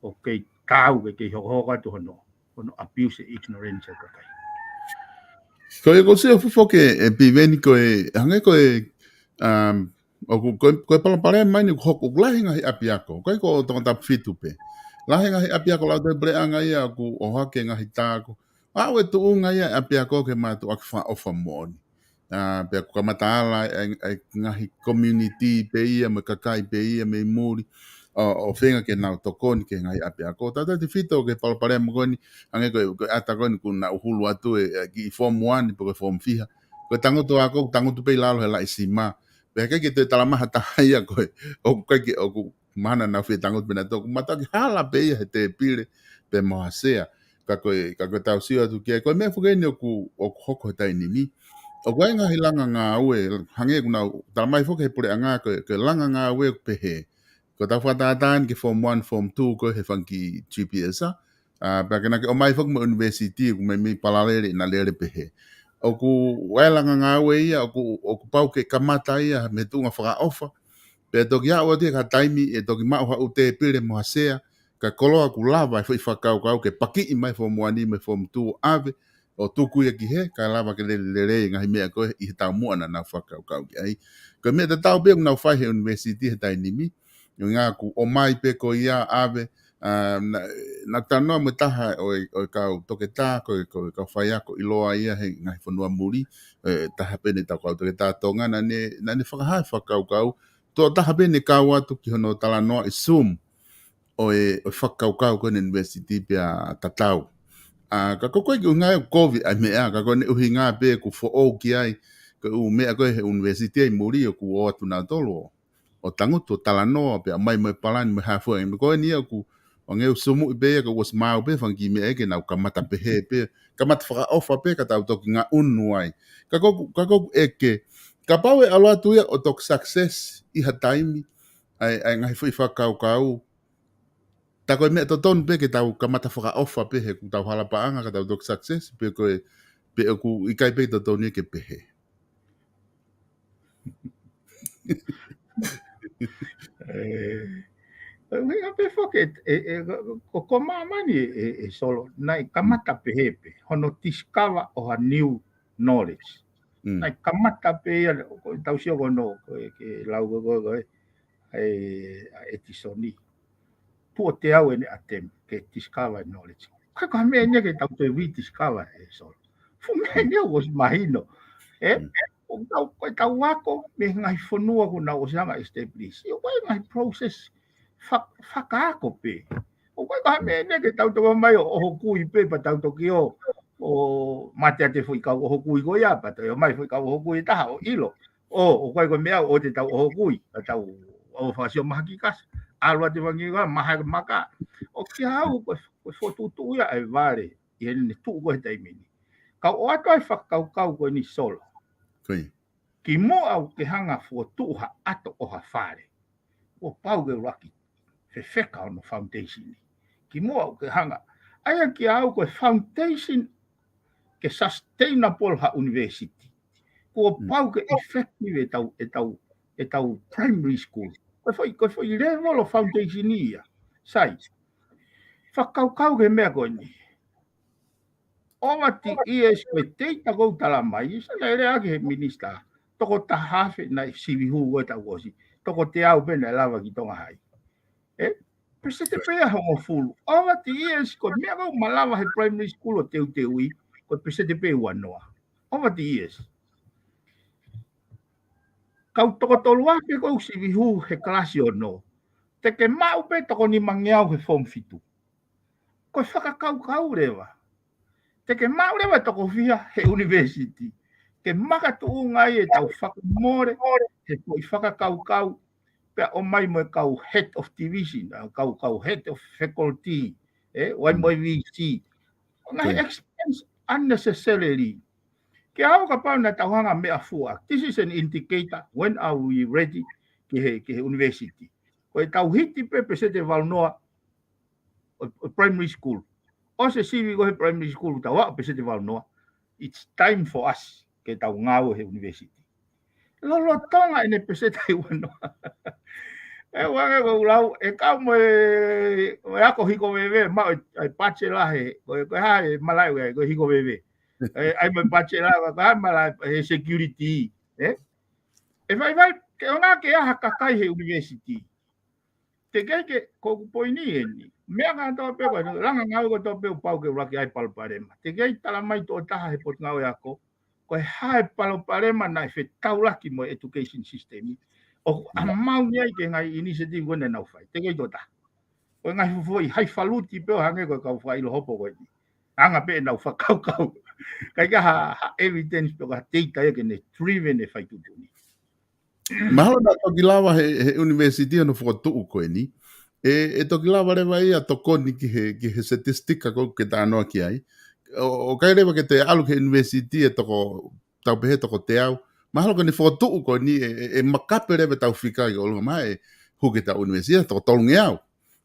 ʻoku kei kau, ke kei hokohoko atu hono, hono abuse e ignorance ʻa e kakai. Ko e, ʻoku ou sio foki ē, ʻe Piveni, ko e, hangē ko e, um, ʻoku, ko e, ko e palopalema eni ʻoku hoko, ʻoku lahi e ngaahi ʻapiako, ʻikai ko Tongatapu fitu pē. Lahi e ngaahi ʻapiako lau te puleʻanga ia ʻoku ʻohake e ngaahi tā ko ē. ʻOku ʻi ai e tuʻunga ia e ʻapiako ke mātuʻaki fakaʻofa moʻoni. ʻA, pea ʻoku kamata ala e, e, e ngaahi community pē ia, mo e kakai pē ia, mei muli, ʻo, ʻo feinga ke nau tokoni ki he ngaahi ʻapiako. Tautautefito ki he palopalema ko eni, hangē ko e, ko e ʻata ko eni kuo nau hulu atu e, e kiʻi form one, pe ko e form fiha. Ko e tangutu ako, tangutu pē ʻi lalo he laʻi sima. Pea ʻikai ke toe tala mai ha taha ia ko e, ʻoku ʻikai ke, ʻoku mahalo nau fie tangutu pē nautolu, ʻoku mātuʻaki hala pē ia he tēpile, pe mo ha sea. Ka ko e, ka ko e tau sio atu ki ai, ko e meʻa foki eni ʻoku, ʻoku hoko he taimi ni. ʻOku ʻi ai e ngaahi langa ngāue, hangē ʻoku nau tala mai foki he puleʻanga, ko e, ko e langa ngāue ʻoku pehē. Ko ʻetau fakatātā eni ki he form one, form two, ko e he fanga kiʻi GPS, ʻa. ʻA, pea ke nau ō mai foki mo e university, ʻoku meimei palalele, ʻena lele pehē. ʻOku ʻi ai e langa ngāue ia, ʻoku, ʻoku pau ke kamata ia mei he tuʻunga fakaʻofa. Pea toki aʻu atu ia ki ha taimi, ʻe toki maʻu haʻo tēpile mo ha sea, ka koloa kuo lava e foʻi fakakaukau ke pakiʻi mai form one mo e form two ʻave, ʻo tuku ia ki hē, kae lava ke lele lelei e ngaahi meʻa ko ē ʻi he taumuʻa naʻa nau fakakaukau ki ai. Ko e meʻa tatau pē ʻoku nau fai he university he taimi ni, ʻuhinga ʻoku ō mai pē ko ia ʻave, ʻa, naʻa, naʻa ku talanoa mo e taha ʻo e, ʻo e kau toketā, ko e, ko e kau faiako ʻiloa ia he ngaahi fonua muli, ʻe, taha pē eni ʻetau kau toketā Tonga, naʻa ne, naʻa ne fakahā e fakakaukau, tuʻo taha pē ʻene kau atu ki hono talanoaʻi Zoom ʻo e, ʻo e fakakaukau ko eni university pea tatau. ʻA, ka ko e ʻuhinga ia ʻoku kovi ai e meʻa, ka ko ʻene ʻuhinga pē ʻoku foʻou ki ai, ko e ʻū meʻa ko ē he university ʻi muli ʻoku ō atu nautolu ʻo, ʻo tangutu ʻo talanoa pea mai mo e palani mo e hā fua, meʻa ko eni ia ʻoku, ʻoku ngeʻu sumuʻi pē ia ka ʻoku ʻosi maau pē fanga kiʻi meʻa ke nau kamata pehē pē, kamata fakaʻofa pē ka tau toki ngaʻunu ai. Ka ko ʻeku, ka ko ʻeku ʻeke, kapau ʻe ʻalu atu ia ʻo toki success ʻi ha taimi, ʻa e, ʻa e ngaahi foʻi fakakaukau, tā ko e meʻa totonu pē ke tau kamata fakaʻofa pē he ʻoku tau hala paʻanga ka tau toki success, pe ko e, pe ʻoku ʻikai pē totonu ia ke pehē. Ē, ʻuhinga pē foki ē, ē, ē, ko, ko māmani ē, ē, ē Solo, naʻe kamata pehē pē, hono discover ʻo ha new knowledge. Mm. Naʻe kamata pē ia, ko e tau sio ko hono, ko e, ke lau ko e, ko e, ko e, ʻa e, ʻa e Etisoni. Tuʻo teau ʻene attempt ke discover knowledge. ʻIkai ko ha meʻa eni ia ke tau toe rediscover ē Solo. Fuʻu meʻa eni ia ʻoku ʻosi mahino. Ē? Mm. ʻOku tau, ko e tau ako mei he ngaahi fonua kuo nau ʻosi hanga ʻo establish. ʻOku ʻi ai e ngaahi process fa-, fakaako pē. ʻOku ʻikai ko ha meʻa eni ia ke tau toe ō mai ʻo, ʻo ʻohokui pē pea tau toki ō, ʻo mate atu e foʻi kau ʻohokui ko ia, pea toe ō mai foʻi kau ʻohokui ʻe taha ʻo ʻilo. ʻO, ʻoku ʻikai ko e meʻa ʻoku te tau ʻohokui, ka tau ō fakasio mahaki kasi. ʻAlu atu e fanga kiʻi kau, maha e maka. ʻOku ʻikai ke u, ko e, ko e fokotuʻutuʻu ia ʻa e vale, ʻi heʻene tuʻu ko ē he taimi ni. Ka u ʻoatu ʻa e fakakaukau ko eni Solo. Ko ia. Kimuʻa ʻoku ke hanga ʻo fokotuʻu ha ʻato ʻo ha fale, kuo pau ke ʻuluaki fefeka hono foundation ni. Kimuʻa ʻoku ke hanga. ʻA ia kiate au ko e foundation ke sustainable ha university, kuo Mm. pau ke effective ʻetau, ʻetau, ʻetau primary school. Ko e foʻi, ko e foʻi level ʻo e foundation ia. Sai. Fakakaukau ki he meʻa ko eni. Over the years, ko e data ʻoku ou tala mai, sai, naʻe lea ki ai e minisitā, toko taha afe naʻe sivi hū ko ē taʻu kuo ʻosi, toko teau pē naʻe lava ki Tonga High. Ē? Peseti pē ia ʻe hongofulu. Over the years, ko e meʻa ʻoku malava he primary school ʻo teuteuʻi, ko e peseti pē ua noa. Over the years. Kau toko tolu afe ko ē ʻoku sivi hū he kalasi ono, te ke maʻu pē toko nimangeau he form fitu. Ko e fakakaukau leva. Te ke maʻu leva toko fiha he university. Ke makatuʻunga ai ʻetau fakamole he foʻi fakakaukau, pea ʻomai mo e kau head of division, ʻa, kau, kau head of faculty, ē, ʻomai mo e V C. Ngaahi expense unnecessarily. Ke ʻalu kapau naʻa tau hanga meʻa fua. This is an indicator when are we ready ki he, ki he university. Ko ʻetau hiti pē peseti valu noa ʻo, ʻo primary school. ʻOsi e sivi ko ē he primary school, tau aʻu peseti valu noa. It's time for us ke tau ngāue he university. Lolotonga ʻene peseti ua noa. ʻE, ʻoange ko e lau, ʻe kau mo e, mo e ako hiko veve, maʻu e, e bachelor he, ko e, ko e hā e malaʻe ʻo e, ko e hiko veve. ʻE, ʻai mo e bachelor, ko e hā e malaʻe he security, ē? ʻE faifai, ke ʻoange ke ʻi ai ha kakai he university. Teʻeki ke, ko ʻeku poini eni. Meʻa kātoa pē ko e, langa ngāue kotoa pē ʻoku pau ke ʻuluaki ʻi ai e palopalema. Teʻeki talamai ʻe ha taha he Potungāue Ako, ko e hā e palopalema naʻe fetaulaki mo e education system. ʻOku ʻamau ni ai ki he ngaahi initiative ko ē naʻa nau fai. Teʻeki ʻi ai ha taha. Ko e ngaahi foʻi highfalutin pē ʻo hangē ko e kau fakaʻilo hopo ko eni. Anga pē ʻenau fakakaukau. ʻIkai ke ʻi ai ha, ha evidence pe ko ha data ia ke ne driven e faituʻutuʻuni. Mahalo naʻa toki lava he, he university hono fokotuʻu ko eni. ʻE, ʻe toki lava leva ia ʻo tokoni ki he, ki he statistika ko ē ʻoku ke talanoa ki ai. ʻO, ʻo ʻikai leva ke toe ʻalu ki he university ʻe toko, tau pehē toko teau. Mahalo ko ʻene fokotuʻu ko eni ʻe, ʻe, ʻe makape leva ʻetau fika ʻi ʻolunga mai ʻe hū ki heʻetau university ʻe toko tolungeau.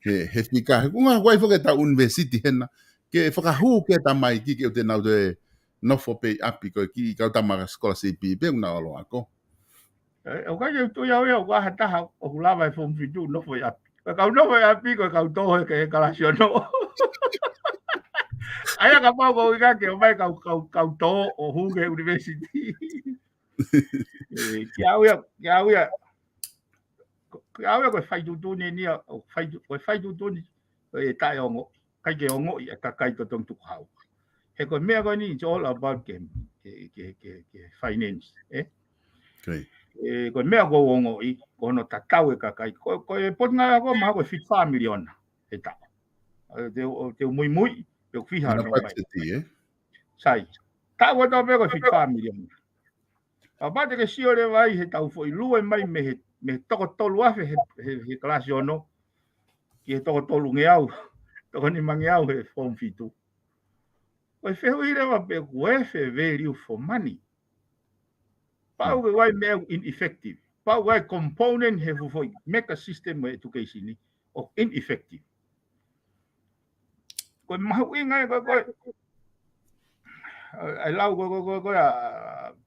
He, he fika, he ʻuhinga ʻoku ʻi ai foki ʻetau university hena. Ke fakahū ki he tamaiki ke ʻoua te nau toe nofo pē ʻi ʻapi ko e kiʻi kau tama scholarship pē ʻoku nau ō ʻo ako. ʻE, ʻoku ʻikai ke u tui au ia ʻoku ʻi ai ha taha ʻoku lava e form fitu nofo ʻi ʻapi. Ko e kau nofo ʻi ʻapi, ko e kau tō he, he kalasi ono. ʻA ia kapau ko e ʻuhinga ke ʻomai kau, kau, kau tō ʻo hū ki he university. ʻE, kiate au ia, kiate au ia, ko, kiate au ia ko e faituʻutuʻuni eni ia, ʻo faitu-, ko e faituʻutuʻuni, ʻe taʻeongoʻi. ʻIkai ke ongoʻi ʻe he kakai totongi tukuhau. He ko e meʻa ko eni, it's all about ke, ke, ke, ke, ke finance, ē? ʻE, ko e meʻa ʻoku ou ongoʻi, ko hono tatau e kakai. Ko, ko e Potungāue Ako mahalo ko e fitu fā miliona he taʻu. ʻE, te u, te u muimui, pe ʻoku fiha hono mai. Sai. Taʻu kotoa pē ko e fitu fā miliona. Kapau te ke sio leva ai heʻetau foʻi lue mai mei he, mei he toko tolu afe he, he, he kalasi ono, ki he toko tolungeau, toko nimangeau he form fitu. Ko e fehuʻi leva pe ʻoku ʻi ai e value for money. Pau ke ʻi ai e meʻa ineffective. Pau ke ʻi ai e component he fuʻu foʻi mega system ʻo e education ni ʻoku ineffective. Ko e mahuʻinga ē ko e, ko e, ʻa e lau ko e, ko e, ko e, ko e ʻa,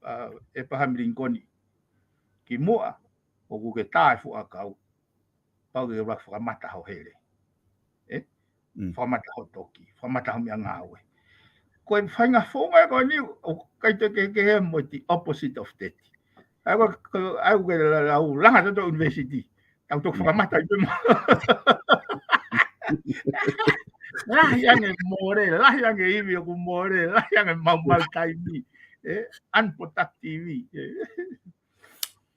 ʻa, ʻa Abraham Lincoln. Kimuʻa ʻoku ke tā e fuʻu ʻakau, pau ke ʻuluaki fakamata ho hele. Ē? Fakamata ho toki, fakamata ho meʻangāue. Ko e faʻahinga founga ē ko eni, ʻoku ʻikai toe kehekehe mo e the opposite of that. ʻA ia ko, ko, ʻa ia ko e la-, la-, lau langa tautolu university. Tau toki fakamata ʻi pē mo. Lahi ange mole, lahi ange ivi ʻoku mole, lahi ange maumau taimi. Ē, unproductive. Ē.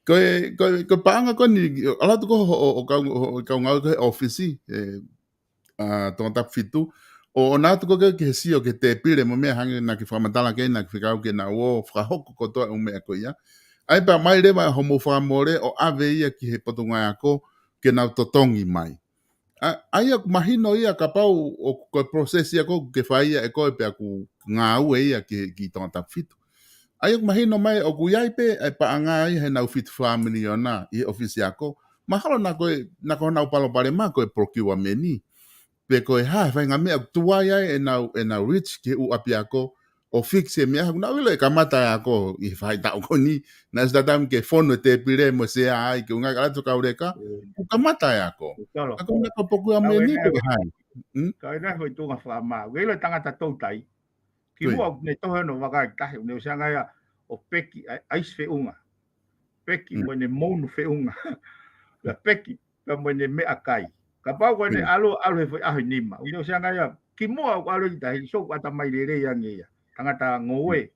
Ko e, ko e, ko e paʻanga ko eni, ʻalu atu ko ē ho, ho, ho kau, ho, ho kau ngāue ko ē he ʻōfisi, ē, ʻa Tongatapu fitu. ʻO, ʻo ʻalu atu ko ē ke, ke sio ki he tēpile mo e meʻa hangē naʻa ke fakamatala ki ai, naʻa ke fekau ke nau ō fakahoko kotoa e ʻū meʻa ko ia. ʻA ia pea ʻomai leva hoʻomou fakamole ʻo ʻave ia ki he Potungāue Ako ke nau totongi mai. ʻA, ʻa ia ʻoku mahino ia kapau ʻoku ko e process ia ko ē ʻoku ke fai ia ʻe koe pea ʻoku ngāue ia ki, ki Tongatapu fitu. ʻA ia ʻoku mahino mai ʻoku ʻi ai pē ʻa e paʻanga ia heʻenau fitu fā miliona ʻi he ʻōfisi ako. Mahalo naʻa ko e, naʻa ko honau palopalema ko e procurement ni. Pe ko e hā e faʻahinga meʻa ʻoku tuai ai ʻenau, ʻenau reach ki he ʻū ʻapiako ʻo fix e meʻa, he ʻoku nau ʻilo ʻe kamata e ako ʻi he faʻahitaʻu ko eni, naʻe ʻosi tatau ke fonu e tēpile mo e sea ai, ke ʻuhinga ke ʻalu atu e kau leka, ʻoku kamata e ako. ʻA ko e meʻa ko e procurement ni ko e hā. Ka ʻi ai e foʻi tuʻunga fakamā. ʻOku ʻilo e tangata toutai. Kimuʻa ʻoku ne tohi hono vaka ki tahi, ʻoku ne ʻosi hanga ia ʻo peki ʻa e, ʻaisi feʻunga. Peki mo ʻene mounu feʻunga. Pea peki pea mo ʻene meʻakai. Kapau ko ʻene ʻalu, ʻalu he foʻi ʻaho ʻe nima. ʻOku ne ʻosi hanga ia, kimuʻa ʻoku ʻalu ki tahi, so ʻoku ʻatamai lelei ange ia. tangata ngoue.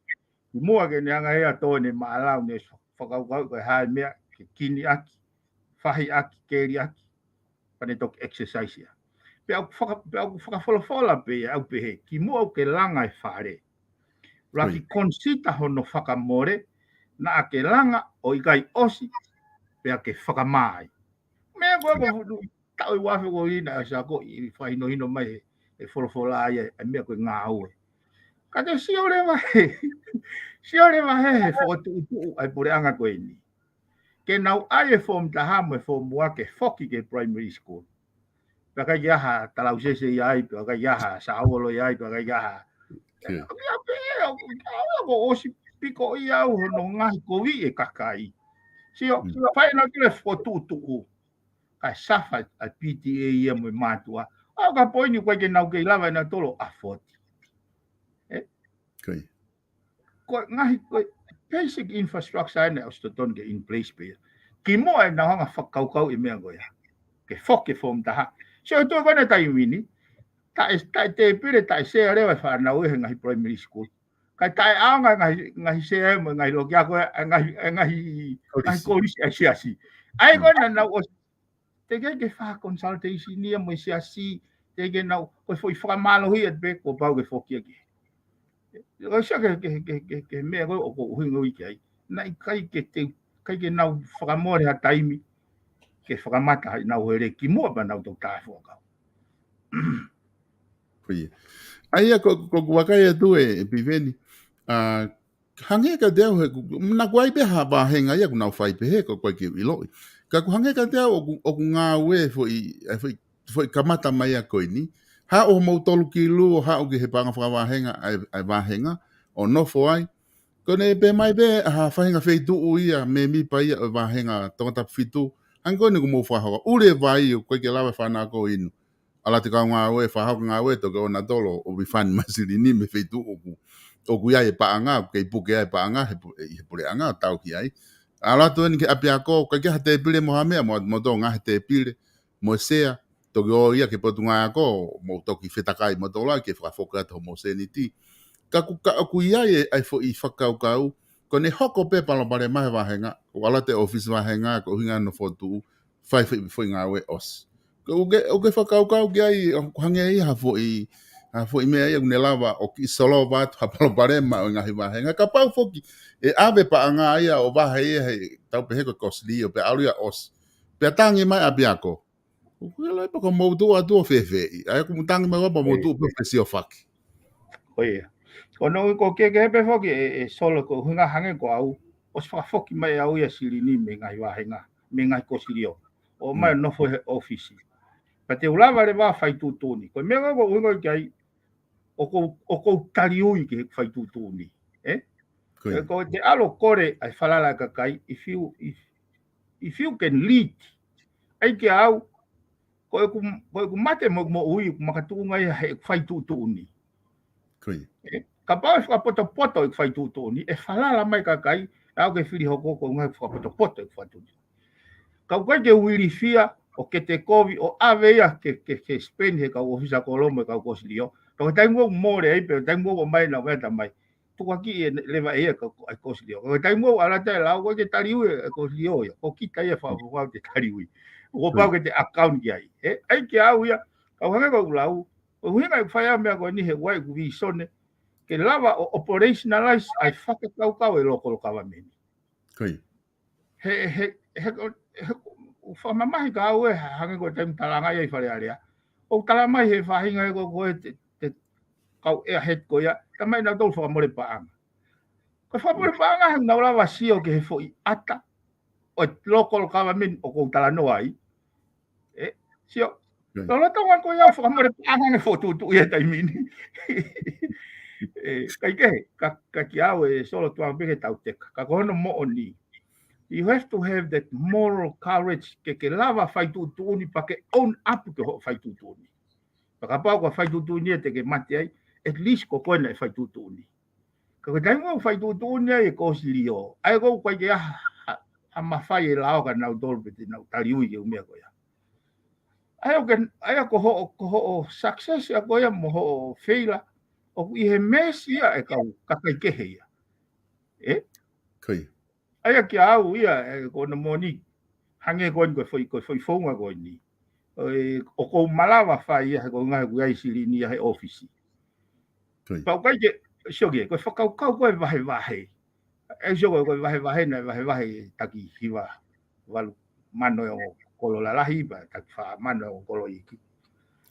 Kimuʻa ke ne anga ia tō ʻene maʻala ʻo ne fakakaukau ko e hā e meʻa ke kiniʻaki, fahiʻaki, keliʻaki, pea ne toki exercise ia. Pea ʻoku faka-, pea ʻoku fakafolofola pē ia ʻo pehē, kimuʻa ʻoku ke langa e fale, ʻuluaki consider hono fakamole, naʻa ke langa ʻo ʻikai ʻosi, pea ke fakamā ai. Meʻa ko ē ko e fuʻu taʻu ʻe uaafe ko ena ʻa Sako ʻi fakahinohino mai he, he folofola ia, ʻa e meʻa ko e ngāue. Ka ke sio leva he, sio leva he, he fokotuʻutuʻu ʻa e puleʻanga ko eni. Ke nau ʻai e form taha mo e form ua ke foki ki he primary school. Pea ʻikai ke ʻi ai ha talausese ia ai, pea ʻikai ke ʻi ai ha saolo ia ai, pea ʻikai ke ʻi ai ha. Pea, pea, pea, ʻoku ʻosi piko ia au hono ngaohikoviʻi e kakai. Sio, fai ʻenau kile fokotuʻutuʻu. Kae safa ʻa e P T A ia mo e mātuʻa. ʻA ia ko e poini ʻoku ʻikai ke nau kei lava ʻenautolu ʻo afford. Ko e ngaahi, ko e basic infrastructure ʻena ʻoku totonu ke in place pē ia. Kimuʻa ʻenau hanga fakakaukau e meʻa ko ia. Ke foki e form taha. Sio, tuʻu ko ena taimi ni, taʻe, taʻe tēpile, taʻe sea leva e fānau he ngaahi primary school. Kae taʻeʻaonga e ngaahi, ngaahi sea mo e ngaahi loki ako, e ngaahi, e ngaahi, ngaahi kolisi ʻa e siasi. ʻA ia ko ena naʻa nau ʻosi, teʻeki ke fai consultation ia mo e siasi, teʻeki ke nau, ko e foʻi fakamālohi atu pē kuo pau ke foki ia ki. Ko e sia ke, ke, ke, ke, ke meʻa ko ē ʻoku ou ʻuhinga ki ai. Naʻe ʻikai ke te, ʻikai ke nau fakamole ha taimi ke fakamata ai ʻenau hele kimuʻa pea nau toki taʻefuakau. Ko ia. ʻA ia ko, ko ʻeku vakai atu ē, ʻe Piveni, ʻa, hangē kiate au he, naʻa ku ʻai pē ha vāhenga ia ʻoku nau fai pehē, ko e ʻikai ke u ʻiloʻi. Ka ʻoku hangē kiate au ʻoku, ʻoku ngāue foʻi, ʻa e foʻi, foʻi kamata mai ʻa ko eni. Haʻu hoʻomou tolu kilu ʻo haʻu ki he paʻanga fakavāhenga ʻa e, ʻa e vāhenga ʻo nofo ai. Ko ʻene pehē mai pē ʻa ha faʻahinga feituʻu ia mēmipa ia ʻo e vāhenga Tongatapu fitu. Hangē ko eni ʻoku mou fakahoko. ʻUle vai ʻoku ʻikai ke lava e fānau ko ē inu. ʻAlu atu e kau ngāue, fakahoko e ngāue, toki ō ʻenautolu ʻo refund mai e silini mei he feituʻu ʻoku, ʻoku ʻi ai e paʻanga, ʻoku kei puke ai e paʻanga he pu-, ʻi he puleʻanga ʻo tau ki ai. ʻAlu atu eni ki he ʻapiako, ʻikai ke ʻi ai ha tēpile mo ha meʻa, mo, mo tō ngaahi tēpile mo e sea, toki ō ia ki he potungāue ako, mou toki fetakai mo tō lai ke fakafoki atu hoʻomou sēniti. Ka ʻoku, ka ʻoku ʻi ai e, ʻa e foʻi fakakaukau, ko ʻene hoko pē palopalema he vāhenga, ʻoku ʻalu atu e ʻōfisi vāhenga, ko e ʻuhinga hono fokotuʻu, fai foʻi, foʻi ngāue ʻosi. Ko ʻeku, ʻeku fakakaukau ki ai, ʻoku hangē ia ha foʻi, ha foʻi meʻa ia ʻoku ne lava ʻo kiʻi solova atu ha palopalema ʻo e ngaahi vāhenga. Kapau foki ʻe ʻave paʻanga ia ʻo vahe ia he tau pehē ko e COSLIO pea ʻalu ia ʻosi. Pea tangi mai ʻapiako. ʻOku ʻikai lava pē ko hoʻomou tuʻu atu ʻo fēfē. ʻA ia ʻoku mou tangi mai ʻo pau mou tuʻu pē ʻo fesiofaki. Ko ia. Ko hono ʻuhinga ko e kehekehe pē foki ē, ē Solo, ko e ʻuhinga hangē ko au, ʻosi fakafoki mai ʻe au ia e silini mei he ngaahi vāhenga, mei he ngaahi COSLIO. ʻO mai ʻo nofo he ʻōfisi. Pea te u lava leva ʻo fai tuʻutuʻuni. Ko e meʻa ko ē ʻoku ou ʻuhinga ki ai, ʻoku ou, ʻoku ou taliui ki he fai tuʻutuʻuni. Ē? Ko ia. Ē, ko ʻete ʻalu ʻo kole ʻa e falala ʻa e kakai, if you, if, if you can lead. ʻAi ke au, ko ʻeku, ko ʻeku mate mo ʻeku moʻui, ʻoku makatuʻunga ia heʻeku fai tuʻutuʻuni. Ko ia. Ē, kapau ʻe fakapotopoto ʻeku fai tuʻutuʻuni, ʻe falala mai e kakai, ʻe au ke fili hoko ko e ʻuhinga he fakapotopoto ʻeku fai tuʻutuʻuni. Ka ʻoku ʻikai ke u ilifia, ʻo ke te kovi, ʻo ʻave ia ke, ke, ke spend he kau ʻōfisa kolo mo e kau COSLIO. Ka ko e taimi ʻoku mole ai pē, taimi ʻoku ʻomai ʻenau meʻa ʻe taha mai. Tukuakiʻi ʻe, leva ʻe ia e kau, ʻa e COSLIO. Ka ko e taimi ʻoku ʻalu atu e lau, ʻoku ʻikai ke taliui e COSLIO ia. Ko kita ia fakafofonga te taliui. ʻOku pau ke te account ki ai. Ē, ʻai ke au ia, kau hangē ko ʻeku lau, ko e ʻuhinga ʻeku fai ʻa e meʻa ko eni he ʻoku ʻi ai ʻeku vīsone, ke lava ʻo operationalize ʻa e fakakaukau e local government. Ko ia. He, he, he, he, ʻoku fakamamahi kiate au ē, hangē ko e taimi talanga ia ʻi Fale Alea. ʻOku tala mai he faʻahinga ē ko, ko e te, te kau ʻea head ko ia, tala mai ʻenautolu fakamole paʻanga. Ko e fakamole paʻanga he ʻoku nau lava sio ki he foʻi ʻata ʻo e local government ʻoku ou talanoa ai. Ē, sio, lolotonga ko ia fakamole paʻanga ʻene fokotuʻutuʻu ia he taimi ni. Ē, ʻikai ke, ka, ka kiate au ē Solo, tuʻa pē ke tau teka. Ka ko hono moʻoni. You have to have that moral courage ke ke lava fai tuʻutuʻuni pea ke own up ki hoʻo fai tuʻutuʻuni. Pea kapau ko e fai tuʻutuʻuni ia te ke mate ai, at least ko koe naʻe fai tuʻutuʻuni. Ka ko e taimi ʻoku fai tuʻutuʻuni ai e COSLIO, ʻa ia ʻoku ʻikai ke ʻi ai ha, ha, ha mafai ʻe lao kia nautolu pe te nau taliui ki he ʻū meʻa ko ia. ʻA ia ʻoku ke, ʻa ia ko hoʻo, ko hoʻo success ʻa ko ia mo hoʻo failure, ʻoku ʻi he mesi ia e kau kakai kehe ia. ʻE? Ko ia. ʻA ia kia au ia, ʻe, ko hono moʻoni, hangē ko eni ko e foʻi, ko e foʻi founga ko eni. ʻO e, ʻoku ou malava fai ia he ko e ngaahi ʻoku ʻi ai e silini ia he ʻōfisi. Ko ia. Pea ʻoku ʻikai ke, sio ki ai, ko e fakakaukau ko e vahevahe. ʻE sio ko e, ko e vahevahe naʻe vahevahe taki hiva valu mano e ongo kolo lalahi, pea taki fā mano e ongo kolo iiki.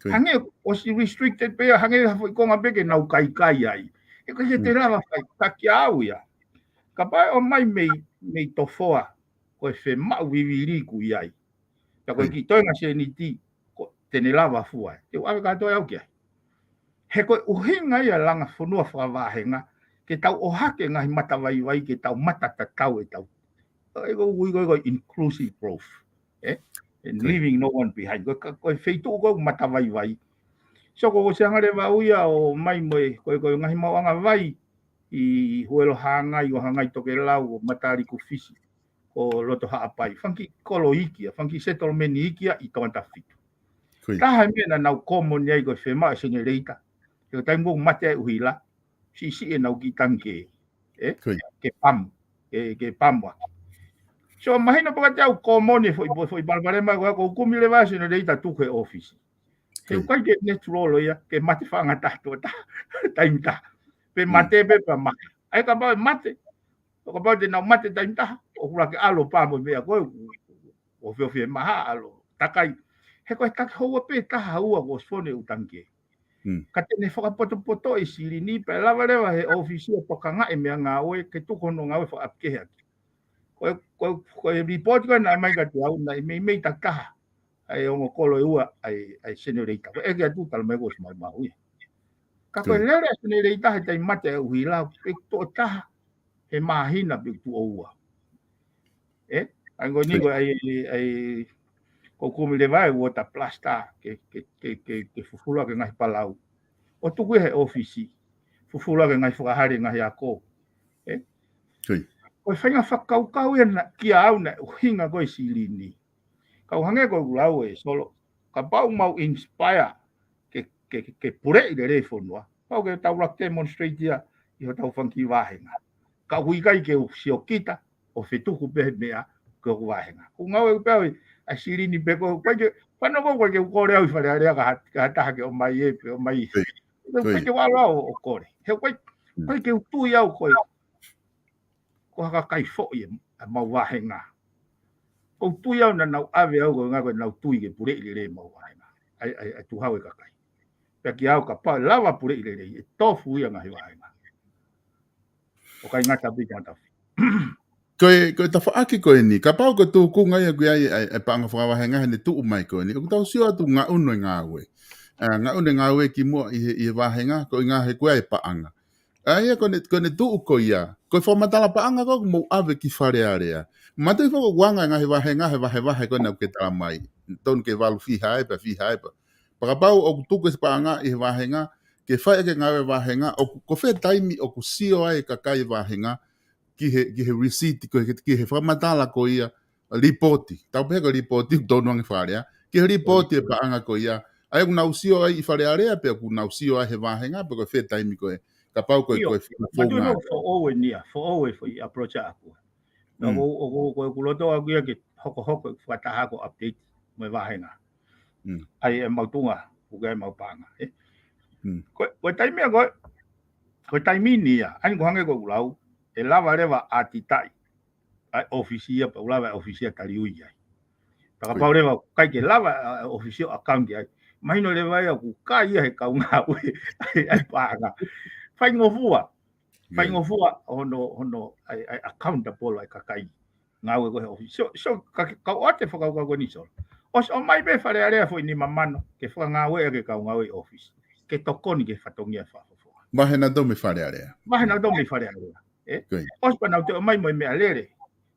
Ko ia. Hangē, ʻosi restricted pē ia, hangē ha foʻi konga pē ke nau kaikai ai. ʻE ʻikai ke te Mm. lava fai, ka kia au ia. Kapau ʻe ʻomai mei, mei Tofoa, ko e fiemaʻu vivili ʻoku ʻi ai. Pea ko e Ko ia. kiʻi toenga seniti, ko te ne lava fua ai. Te u ʻave kātoa au ki ai. He ko e ʻuhinga ia e langa fonua fakavahenga, ke tau ʻohake ngaahi matavaivai, ke tau matatatau ʻetau. ʻE ko e ui ko e, ko e inclusive growth. ʻE? And Ko ia. leaving no one behind. Ko e ka-, ko e feituʻu ko e matavaivai. So ko e ʻosi anga leva au ia ʻo ʻomai mo e, ko e, ko e ngaahi maʻuʻanga vai ʻi Huelo Hangai, ʻo Hangai Tokelau, ʻo Mataliku Fisi, ʻo Loto Haʻapai. Fanga kiʻi kolo iiki ia, fanga kiʻi settlement iiki ia ʻi Tongatapu fitu. Ko ia. Taha e meʻa naʻa nau common ai ko e fiemaʻu e senelita. He ko e taimi ʻoku mate ai ʻuhila, siʻisiʻi ʻenau kiʻi tangikē. ʻE? Ko ia. Ke pamu. Ke, ke pamu ʻaki. So mahino pē kiate au common e foʻi, foʻi, foʻi palopalema ko ē, ʻoku ou kumi leva e senelita tuku he ʻōfisi. He Ko ia. ʻoku ʻikai ke natural ia, ke mate fanga taha tuʻo taha, taimi taha. Pe Mm. mate pē pea maha. ʻA ia kapau ʻe mate, ʻo kapau te nau mate taimi taha, ʻoku lava ke ʻalu ʻo pamu e meʻa ko ē, ʻo feofi e maha, ʻalu ʻo takai. He ko e taki houa pē taha ua kuo ʻosi fonu e ʻū tangikē. Mm. Ka te ne fakapotopoto e silini pea lava leva he ʻōfisi ʻo pakangaʻi e meʻangāue ke tuku hono ngāue fakaʻapi kehe ʻaki. Ko e, ko e, ko e report ko ē naʻe ʻomai kiate au naʻe meimei taki taha ʻa e ongo kolo ʻe ua ʻa e, ʻa e senelita. Ko e ʻeke atu talamai kuo ʻosi maumau ia. Ka ko e Ko ia. lele e senelita he taimi mate ʻa e ʻuhila, pe tuʻo taha he māhina pe tuʻo ua. ʻE? ʻA ia ko eni ko e, ʻa e, ʻa e, ʻoku ou kumi leva e water blaster ke, ke, ke, ke, ke fufulu ʻaki e ngaahi palau. ʻO tuku ia he ʻōfisi. Fufulu ʻaki e ngaahi fakahale, ngaahi ako. ʻE? Ko ia. Ko e faʻahinga fakakaukau ia naʻe kia au naʻe ʻuhinga ko e silini. Kau hangē ko ʻeku lau ʻe Solo. Kapau mau inspire ke, ke, ke, ke puleʻi lelei e fonua. Pau ke tau lava demonstrate ia ʻi hotau fanga kiʻi vāhenga. Ka ʻoku ʻikai ke u sio kita, ʻo fetuku pē he meʻa ko ʻeku vāhenga. ʻOku ngāueʻaki pē ʻa e silini pē ko ē, ʻikai ke, fano ko ē ʻikai ke u kole au ʻi Fale Alea ka ha-, ka ha taha ke ʻomai ē, pe ʻomai. Ko ia. Ko ia. ʻIkai ke u ʻalu au ʻo kole. He ʻikai, Mm. ʻikai ke u tui au ko e, ko ha kakai foʻi e, ʻemau vāhenga. ʻOku ou tui au naʻa nau ʻave au ko e ʻuhinga ko ʻenau tui ke puleʻi lelei ʻemau vāhenga. ʻA e, ʻa e, ʻa e tuhau e kakai. Pea kia au kapau ʻe lava puleʻi lelei, ʻe tofu ia e ngaahi vāhenga. ʻO ʻikai ngata pē ʻi Tongatapu. Ko e, ko e tafaʻaki ko eni, kapau ko e tūkunga ia ʻoku ʻi ai e, e paʻanga fakavahenga heʻene tuʻu mai ko eni. ʻOku tau sio atu ngaʻunu e ngāue. ʻA, ngaʻunu e ngāue kimuʻa ʻi he, ʻi he vāhenga, ko e ʻuhinga he ʻoku ʻi ai e paʻanga. ʻA ia ko ʻene, ko ʻene tuʻu ko ia, ko e fakamatala paʻanga ko ē ʻoku mou ʻave ki Fale Alea. Manatuʻi foki ʻoku anga e ngaahi vāhenga he vahevahe ko ena ʻoku ke talamai. Tonu ke valu fiha ʻe, pea fiha ʻe, pea. Pea kapau ʻoku tuku e paʻanga ʻi he vāhenga, ke fai ʻaki e ngāue vāhenga, ʻoku, ko fē taimi ʻoku sio ai e kakai vāhenga, ki he, ki he receipt, ko e, ki he fakamatala ko ia, lipooti. Tau pehē ko e lipooti, tonu ange Fale Alea. Ki he lipooti e paʻanga ko ia. ʻA ia ʻoku nau sio ai ʻi Fale Alea, pe ʻoku nau sio ai he vāhenga, pe ko fē taimi ko ē. Kapau ko e, ʻIo, ko e fakafounga. Manatuʻi no foʻou eni ia, foʻou e foʻi approach ʻaʻaku. No, Mm. ʻoku, ʻoku, ʻoku, ʻoku loto ʻaʻaku ia ke hokohoko e fakataha ko e update mo e vāhenga. Mm. ʻA ia ʻemau tuʻunga, ʻoku ʻi ai ʻemau paʻanga, ē? Mm. Ko, ko e taimi ia ko ē, ko e taimi ni ia, ʻa eni ʻoku hangē ko ʻeku lau, ʻe lava leva ʻa e titaʻi ʻa e ʻōfisi ia, pea ʻoku lava e ʻōfisi ia taliui ai. Pea kapau leva ʻikai ke lava ʻa e ʻōfisi ʻo account ai. Mahino leva ia ʻoku kai ia he kau ngāue ʻa e, ʻa e paʻanga. Faingofua. Faingofua hono, hono, ʻa e, ʻa e accountable ʻa e kakai ngāue ko ē he ʻōfisi. So, so, ka, ka ʻoatu e fakakaukau ko eni Solo. ʻOsi ʻomai pē Fale Alea foʻi nima mano, ke fakangāueʻaki e kau ngāue ʻi ʻōfisi. Ke tokoni ki he fatongia fakafofonga. Vahe nautolu mei Fale Alea. Vahe nautolu mei Fale Alea. Ē? Ko ia. ʻOsi pea nau toe ʻomai mo e meʻalele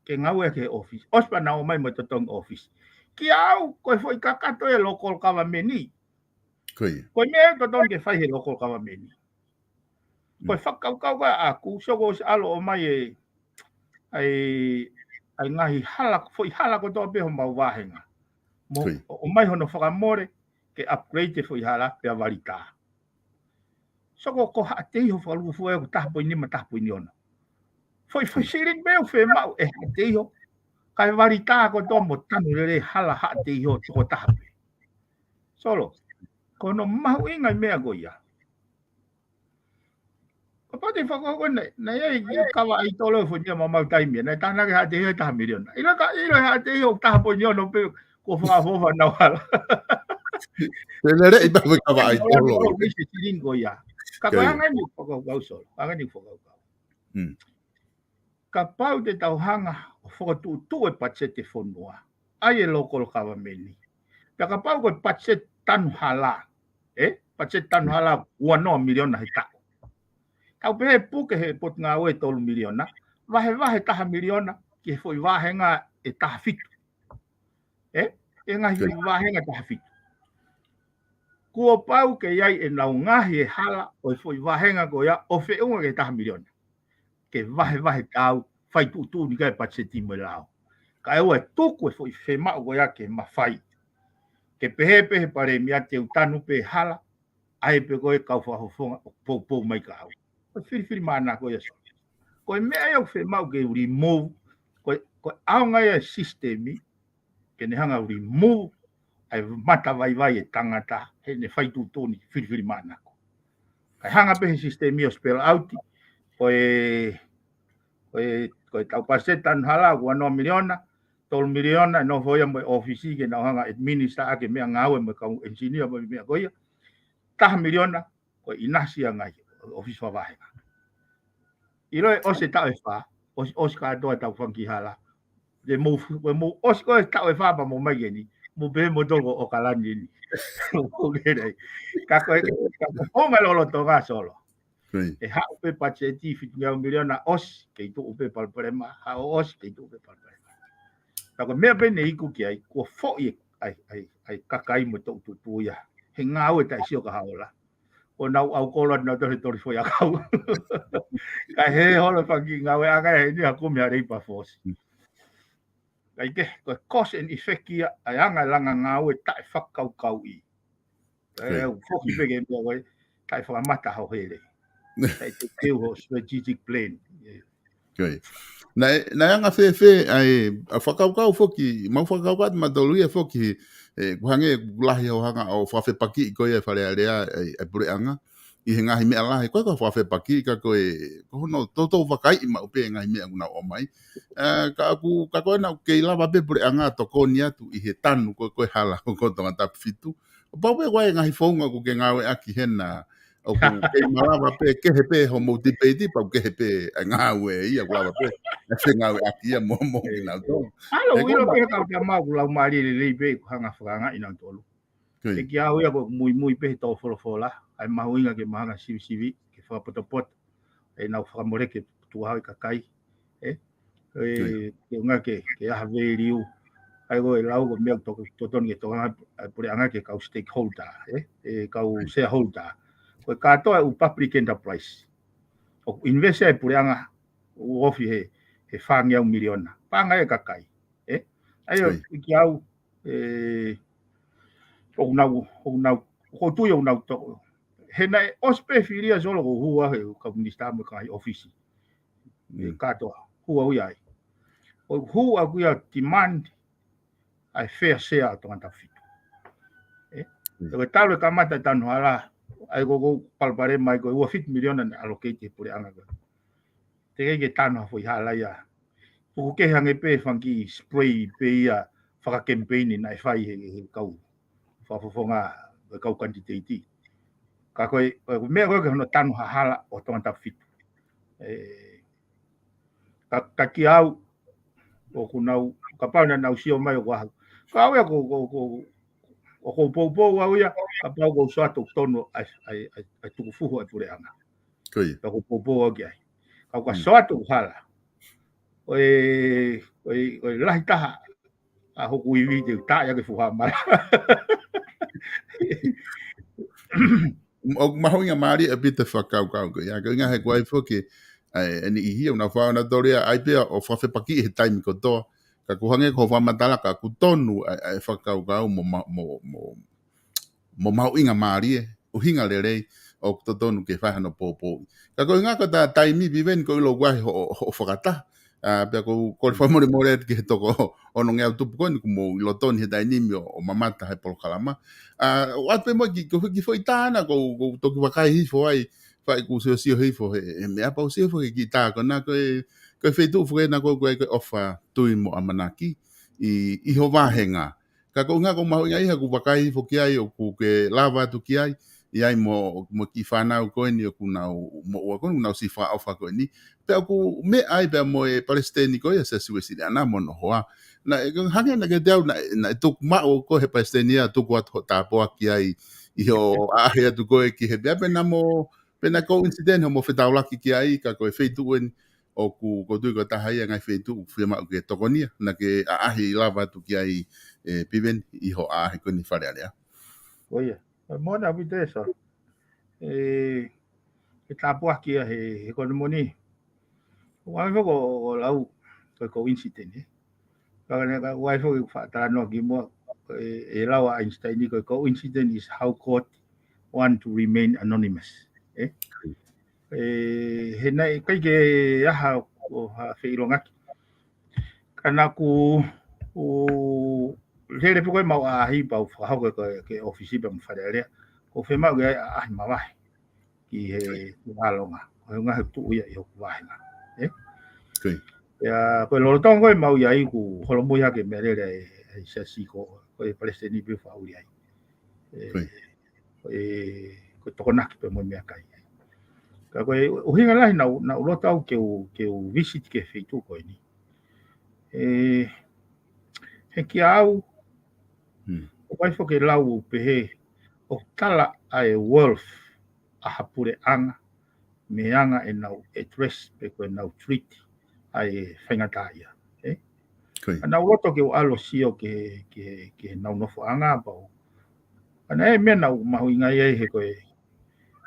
ke ngāueʻaki he ʻōfisi. ʻOsi pea nau ʻomai mo e totongi ʻōfisi. Kia au, ko e foʻi kakato e local government ni. Ko ia. Ko e meʻa ʻoku totonu ke fai he local government ni. Ko e fakakaukau ko ē ʻaʻaku, so ko ʻosi ʻalu ʻo ʻomai e, ʻa e, ʻa e ngaahi hala, foʻi hala kotoa pē homau vāhenga. Mo, ko ia. ʻO, ʻomai hono fakamole, ke upgrade e foʻi hala, pea valita. Soko ko Haʻateiho fakalūkufua ʻoku taha poini nima, taha poini ono. Foʻi foʻi silingi pē ʻoku fiemaʻu ʻe Haʻateiho. Kae vali tā kotoa mo tanu lelei hala Haʻateiho toko taha pē. Solo, ko hono mahuʻinga e meʻa ko ia. Kapau te fakahoko ʻene, naʻe ʻi ai e kava ʻaitolo foʻi meʻa maumau taimi ia. Naʻe tānaki Haʻateiho taha miliona. ʻIlo ka, ʻilo Haʻateiho taha poini ono pē ko fakafofa nau hala. Te lele i pau e kava ʻaitolo. Ko e silingi ko ia. Ka ko e anga eni fakakaukau Solo. Anga eni fakakaukau. Kapau te tau hanga ʻo fakatuʻutuʻu e patiseti e fonua, ʻa e local government. Pea kapau ko e patiseti tanu hala, ē? Patiseti tanu hala ua noa miliona he taʻu. Tau pehē puke he potungāue tolu miliona, vahevahe taha miliona ki he foʻi vāhenga ʻe taha fitu. Ē? ʻE ngaahi foʻi vāhenga taha fitu. Kuo pau ke ʻi ai ʻenau ngaahi e hala ʻo e foʻi vāhenga ko ia ʻo feʻunga ki he taha miliona. Ke vahevahe tau, fai tuʻutuʻuni ki ai e patiseti mo e lao. Kae ʻoua ʻe tuku e foʻi fiemaʻu ko ia ke mafai. Ke pehē pē he palēmia te u tanu pē hala, ʻa ē pē ko e kau fakafofonga ʻoku poupou mai ka au. Ko e filifilimānako ia Solo. Ko e meʻa ia ʻoku fiemaʻu ke remove, ko e, ko e ʻaonga ia e sisitemi, ke ne hanga ʻo remove ʻa e matavaivai e tangata, heʻene fai tuʻutuʻuni filifilimānako. Kae hanga pē he sisitemi ʻo spell out, ko e, ko e, ko e tau patiseti tanu hala, ua noa miliona, tolu miliona, ʻe nofo ia mo e ʻōfisi ke nau hanga administer ʻaki e meʻangāue mo e kau engineer mo e meʻa ko ia. Taha miliona, ko e ʻinasi ʻa e ngaahi ʻōfisi fakavāhenga. ʻIlo ʻe ʻosi e taʻu ʻe fā, ʻosi, ʻosi kātoa tau fanga kiʻi hala. Te mou, te mou ʻosi ko e taʻu ʻe fā pea mou mai ki heni, mou pehē moutolu ko ʻOkalani eni. Mou pehē ai. Ka ko e, ka ko e founga lolotonga Solo. ʻE haʻu pē patiseti fitungeau miliona ʻosi, kei tuʻu pē palopalema, haʻu ʻosi, kei tuʻu pē palopalema. Ka ko e meʻa pē ne iku ki ai, kuo foʻi ʻa e, ʻa e, ʻa e kakai mo e toʻu tupu ia. He ngāue taʻe sio ka haola. ʻO nau ʻau kolo atu nau tole tole foʻi ʻakau. Kae hē holo fanga kiʻi ngāueʻanga ʻe heni ha kumi ha labour force. Kae kehe, ko e cause and effect ia, ʻa e anga e langa ngāue taʻe fakakaukauʻi. ʻE, ʻoku foki pē ke meʻa ko e, taʻe fakamata ho hele. Taʻe teuteu ho strategic plan. Naʻe, naʻe anga fēfē, ʻa e, ʻa e fakakaukau foki, mau fakakaukau atu mautolu ia foki, ē, ʻoku hangē ʻoku lahi hoʻo hanga ʻo fakafepakiʻi ko ia e Fale Alea, ʻa e, ʻa e puleʻanga. ʻI he ngaahi meʻa lahi, ko e ko e fakafepakiʻi ka ko e, ko hono toutou vakaiʻi maʻu pē ngaahi meʻa ʻoku nau ʻomai. Ē, ka ʻoku, ka ko e naʻa ʻoku kei lava pē puleʻanga tokoni atu ʻi he tanu ko e, ko e hala ko e ko Tongatapu fitu. ʻO pau pē ko e ngaahi founga ʻoku ke ngāueʻaki hena, ʻoku kei malava pē, kehe pē hoʻomou tipeiti, pau kehe pē ʻa e ngāue ia, ʻoku lava pē ʻa e fengāueʻaki ia mo, mo kinautolu. ʻAlo, ʻilo pē kau tama ʻoku lau mālie lelei pē, ʻoku hanga fakangaʻi nautolu. Te kiʻi au ia ko e muimui pē he tō folofola, ʻa e mahuʻinga ke mahanga sivisivi, ke fakapotopoto, ʻenau fakamoleki tukuhau e kakai, ē? Ē, ke unga ke, ke ʻaha value. ʻA e ko e lau ko e meʻa ʻoku totonu ke tokanga ʻa e puleʻanga ki he kau stakeholder, ē? ʻE kau shareholder. Ko e kātoa ʻoku public enterprise. ʻOku invest ʻa e puleʻanga ʻoku ofi he, he fāngeau miliona. Paʻanga e kakai, ē? ʻA ia, ʻi kiʻi au, ē, ʻoku nau, ʻoku nau, ʻoku ou tui ʻoku nau toko. He naʻe ʻosi pē fili ʻa Solo ko e hū ʻa e kau minisitā mo e kau ʻōfisi. ʻE kātoa, hū au ia ai. ʻOku hū au ia demand ʻa e fair share ʻa Tongatapu fitu. Ē? ʻE ko e talu e kamata e tanu hala, ʻa e ko e ko e palopalema ʻa e ko e ua fitu miliona naʻe allocate he puleʻanga ko e. Teʻeki ke tanu ha foʻi hala ia. Tuku kehe ange pē fanga kiʻi spray pē ia fakakemipeini naʻe fai he, he kau fakafofonga, he kau kanititeiti. Ka ko e, ko e meʻa ko e ke hono tanu ha hala ʻo Tongatapu fitu. Ē, ka, ka kiʻi au, ʻoku nau, kapau naʻa nau sio mai ʻoku ʻaho. Ka au ia ko, ko, ko, ʻoku ou poupou au ia, kapau ʻoku ou sio atu ʻoku tonu ʻa e, ʻa e, ʻa e, ʻa e tukufuhu ʻa e puleʻanga. Ka ʻoku ou poupou au ki ai. Ka ʻoku ou sio atu ʻoku hala. ʻOi, ʻoi, ʻoi lahi taha ʻa hoku ivi te u taʻe ake fuha mala. ʻOku mahuʻinga mālie ʻaupito e fakakaukau ko ia, ko e ʻuhinga he ko e ʻai foki, ʻa e, ʻe niʻihi ʻoku nau fai ʻonautolu ia, ʻai pē ʻo fakafepakiʻi he taimi kotoa, ka ʻoku hangē ko hoʻo fakamatala ka ʻoku tonu ʻa e, ʻa e fakakaukau mo ma-, mo, mo, mo mahuʻinga mālie, ʻuhinga lelei, ʻoku totonu ke fai hano poupouʻi. Ka ko e ʻuhinga ko e taimi Piveni ko e ʻilo ʻoku ʻi ai hoʻo, hoʻo fakataha. ʻA, pea ko, ko e fakamolemole atu ki he toko onongeau tupu ko eni ʻoku mou ʻi loto ni he taimi ni ʻo, ʻo mamata he polokalama. ʻA, ʻoatu pē mo e kiʻi, ko e kiʻi foʻi tā ʻana ʻoku, ʻoku toki vakai hifo ai, fai ʻeku siosio hifo he, he meʻa pea u sio hifo ki he kiʻi tā ko ena ko e, ko e feituʻu foki ena ko, ko e, ko e ʻofa tui mo ʻamanaki ʻi, ʻi ho vāhenga. Ka ko e ʻuhinga ʻoku mahuʻinga ia ʻoku vakai hifo ki ai ʻoku ke lava atu ki ai, ʻi ai mo, mo e kiʻi fānau ko eni ʻoku nau moʻua ko eni, ʻoku nau siʻi fakaʻofa ko eni. Pea ʻoku meʻa ai pea mo e palesiteni ko ia ʻa e Siasi Uēsiliana mo hono hoa. Naʻe, hangē naʻe ʻikai te u, naʻe, naʻe tuku maʻu ko e he palesiteni ia tuku atu hoʻo tāpuaki ai ʻi hoʻo ʻaʻahi atu ko ē ki he meʻa pea naʻa mo, pea naʻe coincidence hoʻomo fetaulaki ki ai ka ko e feituʻu eni ʻoku, ʻoku ou tui ko e taha ia e ngaahi feituʻu ʻoku fiemaʻu ke tokonia, naʻa ke ʻaʻahi lava atu ki ai, ʻe, Piveni ʻi hoʻo ʻaʻahi ko eni ʻi Fale Alea. ʻIo. Mo na vite so. ʻE, ke tāpuaki ia he, he economy ni. ʻOku ʻi ai foki ʻo, ʻo lau, ko e coincidence, ē. Ka ne ka ʻoku ʻi ai foki ʻeku faʻa talanoa kimuʻa, ʻe, ʻe lau ʻa Einstein ni ko e coincidence is how God want to remain anonymous. Ē? ʻE, he naʻe ʻikai ke ʻi ai ha, ʻo ha feʻilongaki. Ka naʻa ku, ʻo, lele pē ko ē ʻemau ʻaʻahi pea u fakahoko ko e, ko e ʻōfisi pea mo Fale Alea. ʻOku fiemaʻu ke ʻi ai ha ʻaʻahi mavahe ki he, ki he ʻalonga. Ko e ʻuhinga he tuʻu ia ʻi hoku vāhenga. Ē? Ko ia. Pea ko e lolotonga ko ē ʻemau ʻi ai ʻoku holomui hake meʻalele ʻa e, ʻa e Siasi ko, ko e palesiteni pē ʻoku faʻa ʻuli ai. ʻE, Ko ia. ʻE, ko e tokonaki pē mo e meʻakai. Ka ko e ʻuhinga lahi naʻa ku, naʻa ku loto au ke u, ke u visit ki he feituʻu ko eni. ʻE, he kiate au, Hmm. ʻoku ʻi ai foki e lau ʻoku pehē, ʻoku tala ʻa e wealth ʻa ha puleʻanga mei he anga ʻenau address pe ko ʻenau treat ʻa e faingataʻaʻia. Ē? Ko ia. Ka naʻa ku loto ke u ʻalu ʻo sio ki he, ki he, ki heʻenau nofoʻanga pau. Ka naʻe ʻi ai e meʻa naʻa ku mahuʻingaʻia ai he ko e,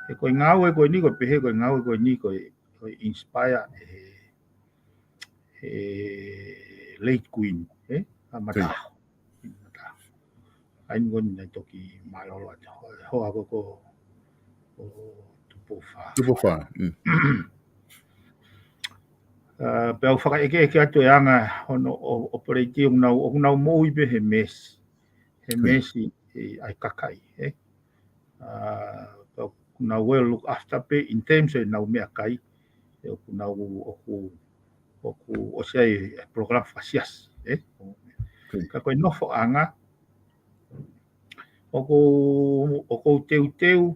he ko e ngāue ko eni ko e pehē ko e ngāue ko eni ko e, ko e inspire ʻe he, he late Queen, ē? ʻA Mataʻaho. Ko ia. Mataʻaho. ʻA ia ko eni naʻe toki mālōlō atu. Hoa ko, ko, ko Tupou Fā. Tupou Fā, mm. ʻA, pea u fakaʻekeʻeke atu e anga hono ʻo, ʻoperate ʻoku nau, ʻoku nau moʻui pē he meesi. He Ko ia. meesi ʻa e kakai, ē? ʻA, pea ʻoku nau well look after pē in terms ʻo ʻenau meʻakai, ʻoku nau, ʻoku, ʻoku ʻosi ʻi ai e polokalama fakasiasi, ē? Ko ia. Ka ko e nofoʻanga, ʻoku, ʻoku ou teuteu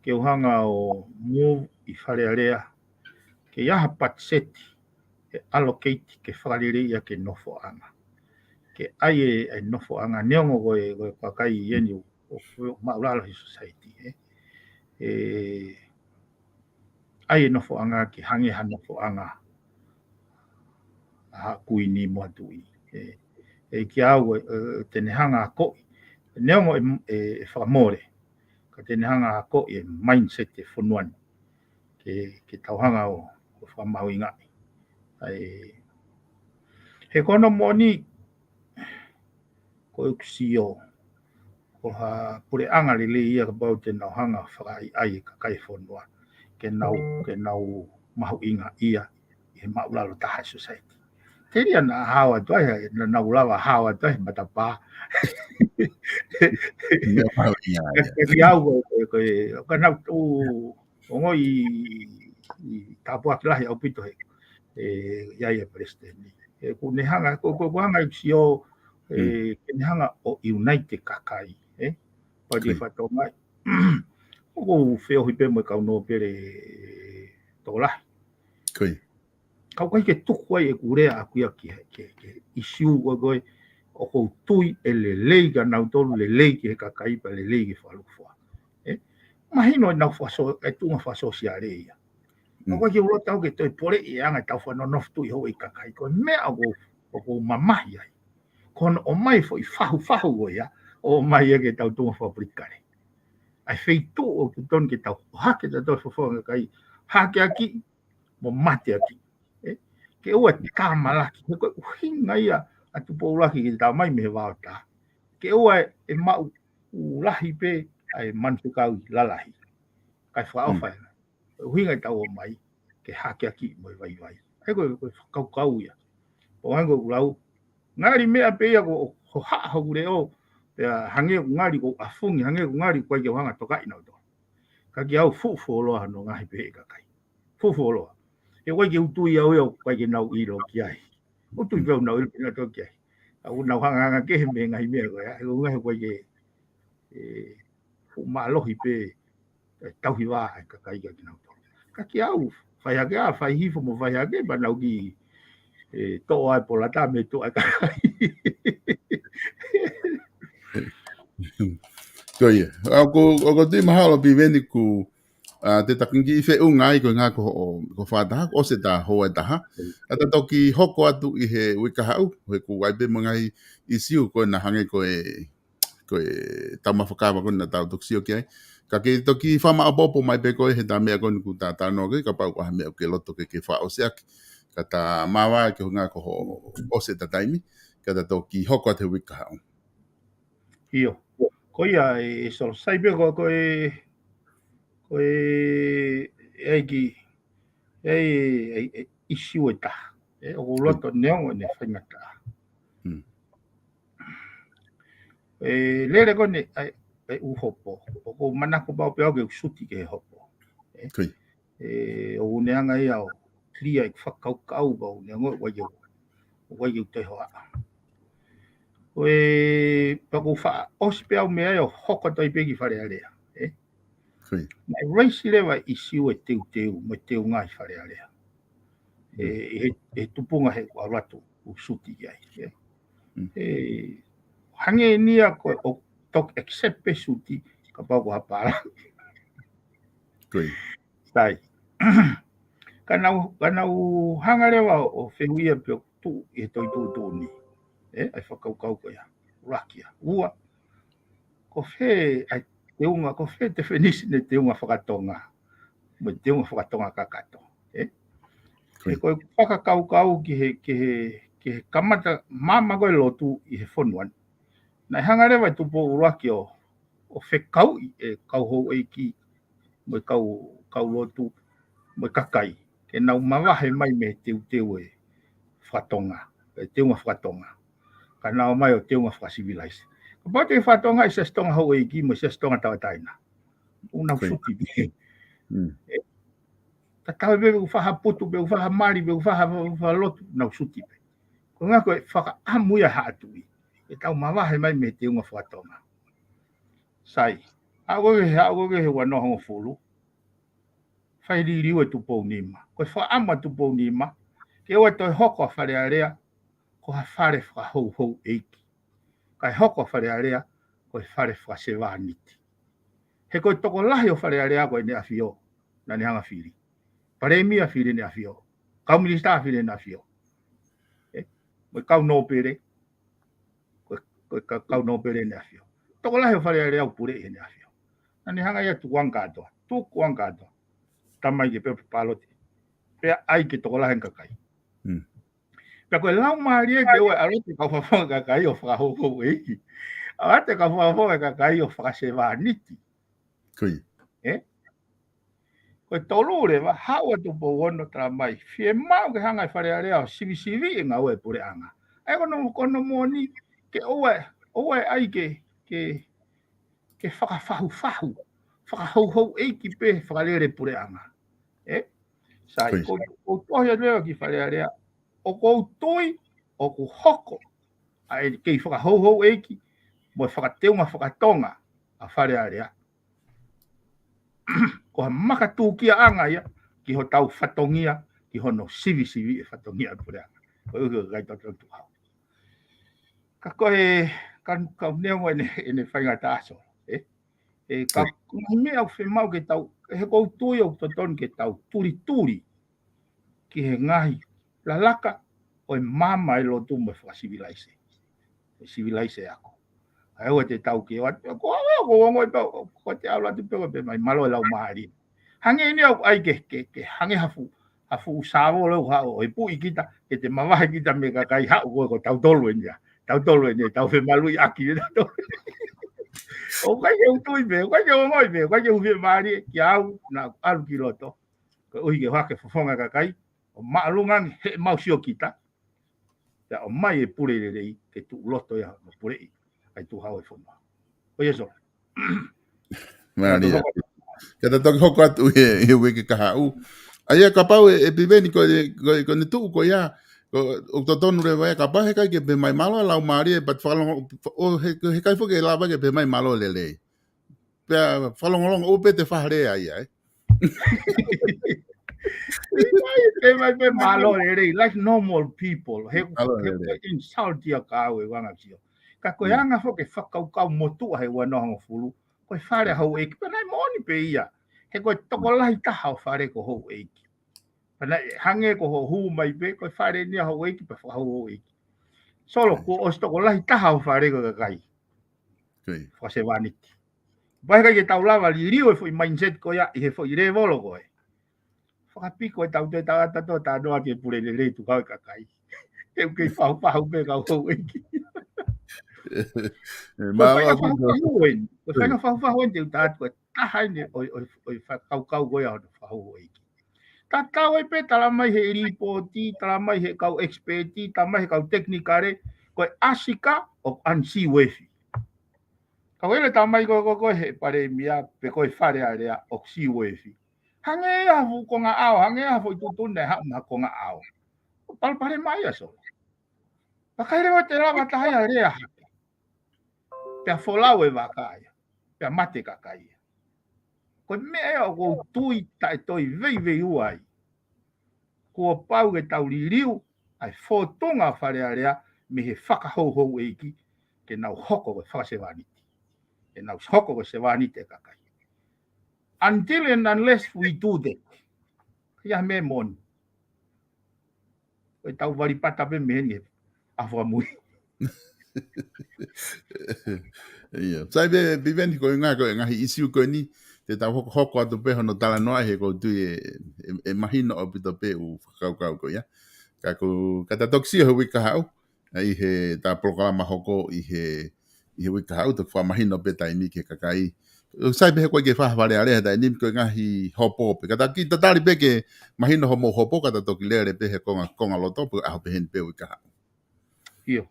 ke u hanga ʻo move ʻi Fale Alea, ke ʻi ai ha patiseti ʻe allocate ke fakaleleiʻi ʻaki e nofoʻanga. Ke ʻai e, e nofoʻanga neongo ko e, ko e kakai eni ʻoku, ʻoku maʻulalo he society, ē. ʻE, ʻai e nofoʻanga ke hangē ha nofoʻanga ʻa ha kuini mo ha tuʻi. ʻE, ʻe kiate au, ʻe, ʻe, te ne hanga ʻo akoʻi. Neongo ʻe, ʻe, ʻe fakamole. Ka te ne hanga ʻo akoʻi e mindset e fonua ni. Ke, ke tau hanga ʻo, ʻo fakamahuʻingaʻi. ʻA e, he ko hono moʻoni, ko ʻeku sio, ko ha puleʻanga lelei ia kapau te nau hanga ʻo fakaʻaiʻai e kakai e fonua. Ke nau, ke nau mahuʻingaʻia ʻi he maʻulalo taha e society. Telia naʻa hao atu ai, naʻa nau lava hao atu ai he matapā. Meʻa mahuʻinga ia. Ka kiate au ko, ko, ko, ka nau ʻo, ʻo ongoʻi, ʻi tāpuaki lahi ʻaupito he, ʻe, ʻi ai e palesiteni. ʻE, ʻoku ne hanga, ko, ko, ko hanga ʻeku sio, ʻe, Mm. ke ne hanga ʻo unite e kakai, ē? Pau Ko ia. ke fatongia. ʻOku ou feohi pē mo e kau nōpele tokolahi. Ko ia. Ka ʻoku ʻikai ke tuku ai ʻeku lea ʻaʻaku ia ki he, ki he, ki he issue ko ē ko ē, ʻoku ou tui ʻe lelei kia nautolu, lelei ki he kakai pea lelei ki he fakalūkufua. Ē? Mahino ʻenau fakaso-, e tuʻunga fakasōsiale ia. Mm. ʻOku ʻikai ke u loto au ke toe poleʻi e anga ʻetau fakanonofo tuʻi houʻeiki kakai. Ko e meʻa ʻoku, ʻoku ou mamahi ai. Ko hono ʻomai foʻi fahufahu ko ia, ʻomai ia ke tau tuʻunga fakapolitikale. ʻA e feituʻu ʻoku totonu ke tau ʻohake tautolu e fofonga kakai. Hakeakiʻi, mo mateakiʻi. Ē? Ke ʻoua e tāmalaki. He ko e ʻuhinga ia ʻa Tupou ʻUluaki ke tā mai mei he vaotā. Ke ʻoua e maʻu ʻo lahi pē ʻa e manu fekau ʻi lalahi. Kae fakaʻofa ē. ʻUhinga ʻetau ō mai ke hakeakiʻi mo e vaivai. ʻA ia ko e, ko e fakakaukau ia. Pea hangē ko ʻeku lau, ngali meʻa pē ia ko, ko haʻa hoku leʻo, pea hangē ʻoku ngali ʻoku ou ʻafungi, hangē ʻoku ngali ʻoku ʻikai ke u hanga ʻo tokaʻi nautolu. Ka kiate au fuʻu fuoloa hono ngaohi pehē ʻe he kakai. Fuʻu fuoloa. He ʻoku ʻikai ke u tui au ia ʻoku ʻikai ke nau ʻilo ki ai. ʻOku ou tui pē au ʻoku nau ʻilo pē nautolu ki ai. Ka ʻoku nau hangahanga kehe mei he ngaahi meʻa ko ia. He ʻoku ou ngaohi ʻoku ʻikai ke, ē, fuʻu mālohi pē, ē, tauhi vā ʻa e kakai kiate kinautolu. Ka kiate au, fai hake ā, fai hifo mo fai hake, pea nau kiʻi, ē, toʻo ʻa e polata mei tuʻa ʻa e kakai. Ko ia. ʻA, ʻoku, ʻoku ou tui mahalo Piveni ʻoku, ā, te ta kiʻi feʻunga ai ko e ngaahi ko hoʻo, ko e fakataha, ʻosi ʻeta houa ʻe taha. Ka ta toki hoko atu ʻi he uike kahaʻu, he ʻoku ʻi ai pē mo e ngaahi ʻīsiu ko ē naʻa hangē ko e, ko e taumafa kava ko ē naʻa tau toki sio ki ai. Ka ke toki fakamaʻopoʻopo mai pē koe he ta meʻa ko eni ʻoku ta talanoa ki ai, kapau ko ha meʻa ʻoku ke loto ke, ke fakaʻosi ʻaki. Ka ta māvae ki he ngaahi ko hoʻo ʻosi ʻeta taimi, ka ta toki hoko atu he uike kahaʻu. ʻIo. Ko ia ē, ē Solo, sai pē ko, ko e, ko e, ʻe ʻai ki, ʻe ʻai, ʻe ʻai, ʻe ʻai ʻīsiu ʻe taha. Ē, ʻoku ou loto neongo ʻene faingataʻa. Hmm. ʻE lele ko eni ʻa e, ʻa e ʻū hopo. ʻOku ou manako pau pē au ke u suti ki he hopo. Ē? Ko ia. Ē, ʻoku ne hanga ia ʻo clear ʻeku fakakaukau pau neongo ʻoku ʻikai ke u, ʻoku ʻikai ke u toe hohaʻa. Ko e, pea ʻoku ou fakaʻosi pē au mei ai ʻo hoko atu ai pē ki Fale Alea. Ē? Ko ia. Naʻe raise leva ʻīsiu ʻo e teuteu, mo e teunga ʻi Fale Alea. Ē, Mm. ʻi he, he tupunga he ʻoku ou ʻalu atu ʻo suti ki ai. Ē. Mm. Ē, hangē ni ia ko e ʻoku toki accept pē suti, kapau ko ha pālangi. Ko ia. Sai. Ka nau, ka nau hanga leva ʻo fehuʻia pe ʻoku tuʻu ʻi he tohi tuʻutuʻuni. Ē, ʻa e fakakaukau ko ia. ʻUluaki ia. Ua, ko fē ʻa e teunga, ko fē definition ʻo e teunga fakatonga. Mo e teunga fakatonga kakato. Ē? Ko ia. Ē, ko e fakakaukau ki he, ki he, ki he kamata maama ko ē lotu ʻi he fonua ni. Naʻe hanga leva ʻe Tupou ʻUluaki ʻo, ʻo fekauʻi ʻa e kau houʻeiki mo e kau, kau lotu, mo e kakai. Ke nau mavahe mai mei he teuteu ʻo e fakatonga, ʻa e teunga fakatonga. Ka nau ō mai ʻo teunga fakasivilaise. Kapau te fakatonga ʻi he Siasi Tonga Houʻeiki mo e Siasi Tonga Tauʻatāina. ʻOku nau Ko ia. suti pē. Mm. Ē, tatau ai pē pe ʻoku fai ha putu, pe ʻoku fai ha mali, pe ʻoku fai ha, fai ha lotu, nau suti pē. Ko e ʻuhinga ko e fakaʻamu ia ʻa e haʻa tuʻi. ʻE tau mavahe mai mei he teunga fakatonga. Sai. Haʻu ko ē, haʻu ko ē he ua noa hongofulu. Fai liliu ʻe Tupou Nima. Ko e fakaʻamu ʻa Tupou Nima, ke ʻoua ʻe toe hoko ʻa Fale Alea ko ha fale fakahouhouʻeiki. Kae hoko ʻa Fale Alea ko e fale fakasevāniti. He ko e tokolahi ʻo Fale Alea ko ʻEne ʻAfio naʻa ne hanga ʻo fili. Palēmia fili ʻEne ʻAfio. Kau minisitā fili ʻEne ʻAfio. Ē? Mo e kau nōpele. Ko e, ko e ka-, kau nōpele ʻEne ʻAfio. Tokolahi ʻo Fale Alea ʻoku puleʻi ʻe ʻEne ʻAfio. Naʻa ne hanga ia ʻo tukuange kātoa. Tukuange kātoa. Tala mai ke pea pāloti. Pea ʻai ke tokolahi e kakai. Mm. Pea ko e laumālie ke ʻoua ʻe ʻalu atu e kau fakafofonga kakai ʻo fakahouhouʻeiki. ʻAlu atu e kau fakafofonga kakai ʻo fakasevāniti. Ko ia. Ē? Ko e tolu leva, haʻu atu Tupou Ono tala mai. Fiemaʻu ke hanga ʻe Fale Alea ʻo sivisiviʻi e ngāue ʻa e puleʻanga. ʻA ia ko hono, ko hono moʻoni ke ʻoua, ʻoua ʻe ʻai ke, ke, ke fakafahufahu. Fakahouhouʻeiki pē fakalele puleʻanga. Ē? Sai, Ko ia. ko, ko e tohi atu leva ki Fale Alea. ʻOku ou tui, ʻoku hoko ʻa e kei fakahouhouʻeiki, mo e fakateunga fakatonga ʻa Fale Alea. Ko ha makatūkiaʻanga ia, ki hotau fatongia, ki hono sivisiviʻi e fatongia ʻa e puleʻanga. Ko e ʻuhi ko e kakai totonu tuʻu hau. Ka ko e, ka, ka neongo ʻene, ʻene faingataʻa Solo, ē? Ē, ka Ko ia. ko e meʻa ʻoku fiemaʻu ke tau, he ʻoku ou tui ʻoku totonu ke tau tulituli ki he ngaahi lalaka ʻo e maama ʻo e lotu mo e fakasivilaise. ʻE sivilaise ako. ʻA ia ʻoua te tau ke ʻoua, ko au, ko au, ko au, ko te ʻalu atu pē, ko e pehē mai, mālō e laumālie. Hangē ni au ʻai ke, ke, ke hangē ha fuʻu, ha fuʻu sāvolo ʻoku haʻu ʻo e puʻi kita, ke te mavahe kita mei he kakai haʻu ko, ko tautolu eni ia. Tautolu eni ia, tau femaluʻi ʻaki ia tautolu. ʻOku ʻikai ke u tui pē, ʻoku ʻikai ke u ongoʻi pē, ʻoku ʻikai ke u fiemaʻu ke ʻalu, naʻa ku ʻalu ki loto. Koeʻuhi ke u hake fofonga kakai, ʻo māʻolunga ange heʻemau sio kita. Pea ʻomai e pule lelei ke tuʻu loto ia mo puleʻi ai tuʻu hao e fonua. ʻO ia so. Mālie. Ka ta toki hoko atu he, he uike kahaʻu. ʻA ia kapau e, e Piveni ko e, ko e, ko ʻene tuʻu ko ia, ko, ʻoku totonu leva ia kapau heʻikai ke pehē mai mālō, lau mālie, but fakalongo, ʻo he, heʻikai foki ke lava ke pehē mai mālō lelei. Pea fakalongolongo, ʻo pē te fakalea ia, ē? ʻIkai, pehē mai pē mālō lelei, like normal people. He, Mālō he, lelei. He insult ia ka au e anga sio. Ka ko e Mm. anga foki e fakakaukau motuʻa he ua noa hongofulu. Ko e fale houʻeiki, pea naʻe moʻoni pē ia. He ko e tokolahi taha ʻo fale ko houʻeiki. Pea naʻe hangē ko hoʻo hū mai pē, ko e fale eni ʻa houʻeiki, pea fakahouʻeiki. Solo, Right. kuo ʻosi tokolahi taha ʻo fale ko e kakai. Okay. Fakasevāniti. Pea heʻikai ke tau lava liliu e foʻi mindset ko ia ʻi he foʻi lēvolo ko ē. Fakapiko e tau toe tangata tō tānoa ke pule lelei tuʻu hao e kakai. Te u kei fahufahu pē kau houʻeiki. E, Ko e mālō faʻahinga ʻaupito. fahufahu eni. Ko e faʻahinga fahufahu eni te u tā atu ko e taha eni ʻo, ʻo, ʻo e fakakaukau ko ia hono fakahouʻeiki. Tatau ai pē tala mai he līpooti, tala mai he kau expert, tala mai he kau technical, ko e ʻasi ka ʻoku unseaworthy. Ka ʻoku ʻikai tala mai ko, ko, ko e he palēmia, pe ko e Fale Alea ʻoku seaworthy. Hangē ia ha fuʻu konga ʻao, hangē ia ha foʻi tuʻutuʻuni naʻe haʻu mei ha konga ʻao. Palopalema ia, so. Vakai leva te lava taha ia lea hake. Pea folau e vaka ia. Pea mate kakai ia. Ko e meʻa ia ʻoku ou tui taʻe toe veiveiua ai. Kuo pau ke tau liliu ʻa e fōtunga ʻo Fale Alea mei he fakahouhouʻeiki ke nau hoko ko e fakasevāniti. Ke nau hoko ko e sevāniti e kakai. Until and unless we do that. Ia me mon. Ko e tau vali pata pē mei heni he ʻaho fakamui. Ia. Sai pē, Piveni, ko e ngaahi, ko e ngaahi ʻisiū ko eni, te tau hoko, hoko atu pē hono talanoa he ʻoku ou tui ʻe, ʻe, ʻe mahino ʻaupito pē ʻū fakakaukau ko ia. Ka ko, ka ta toki sio he uike kahaʻu, ʻi he ta polokalama hoko ʻi he, ʻi he uike kahaʻu, toki fakamahino pē taimi ki he kakai. Sai pē he ko e ke faha Fale Alea he taimi ni ko e ngaahi hopo pē. Ka ta kiʻi tatali pē ke mahino hoʻomou hopo, ka ta toki lele pē he konga, konga loto, pē ʻaho pē heni pē uike kahaʻu. ʻIo.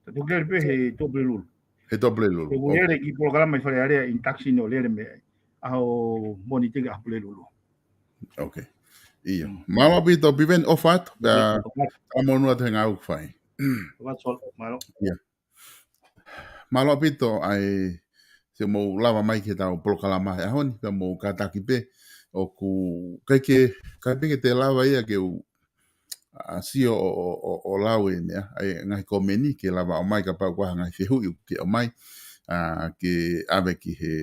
Ta toki lele pē he Tuʻapulelulu. He Tuʻapulelulu. He ʻoku Ok. lele ki polokalama ʻi Fale Alea, induction ʻo lele mei ʻaho Mōnite ki ʻaho Pulelulu. Ok. ʻIo. Mm. Mālō ʻaupito, Piveni, ʻofa atu. ʻIo, Pea, ʻofa atu. Talamonū atu he ngāue ʻoku fai. ʻOfa atu, Sol, mālō. ʻIo. Mālō ʻaupito ʻa e siʻomou lava mai ki he tau polokalama he ʻaho ni, pea mou kātaki pē ʻoku ʻikai ke, ʻikai pē ke te lava ia ke u, ʻa, sio ʻo, ʻo, ʻo, ʻo lau e meʻa, ʻa e ngaahi komeni ke lava ʻomai kapau ko ha ngaahi fehuʻi ke ʻomai, ʻa, ke ʻave ki he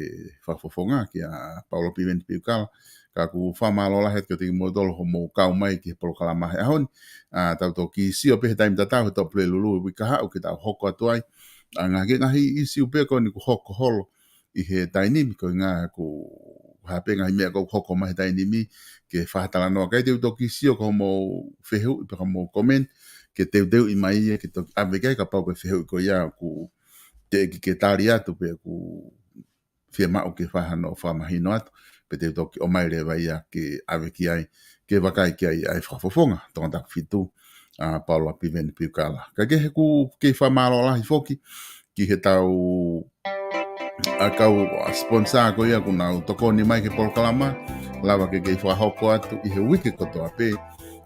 fakafofonga, kia Paula Piveni Piukala, ka ʻoku fakamālō lahi atu kiate kimoutolu hoʻomou kau mai ki he polokalama he ʻaho ni. ʻA, tau toki sio pē he taimi tatau he Tuʻapulelulu uike kahaʻu ke tau hoko atu ai. ʻA, ngaahi, ngaahi ʻisiū pē ko eni kuo hoko holo ʻi he taimi ni, ko e ngaahi ko ha pē ngaahi meʻa ʻoku hoko mai he taimi ni, ke fakatalanoa ki ai. Te u toki sio ko hoʻomou fehuʻi pe ko hoʻomou komeni, ke teuteuʻi mai ia ke toki ʻave ki ai kapau ko e fehuʻi ko ia ʻoku teʻeki ke tali atu pe ʻoku fiemaʻu ke fai hano fakamahino atu, pea te u toki ʻomai leva ia ke ʻave ki ai, ke vakai ki ai ʻa e fakafofonga, Tongatapu fitu, ʻa, Paula Piveni Piukala. Ka ke he ʻoku kei fakamālō lahi foki, ki he tau, ʻa, kau sponsor ko ia ʻoku nau tokoni mai ki he polokalama, lava ke kei fakahoko atu ʻi he uike kotoa pē,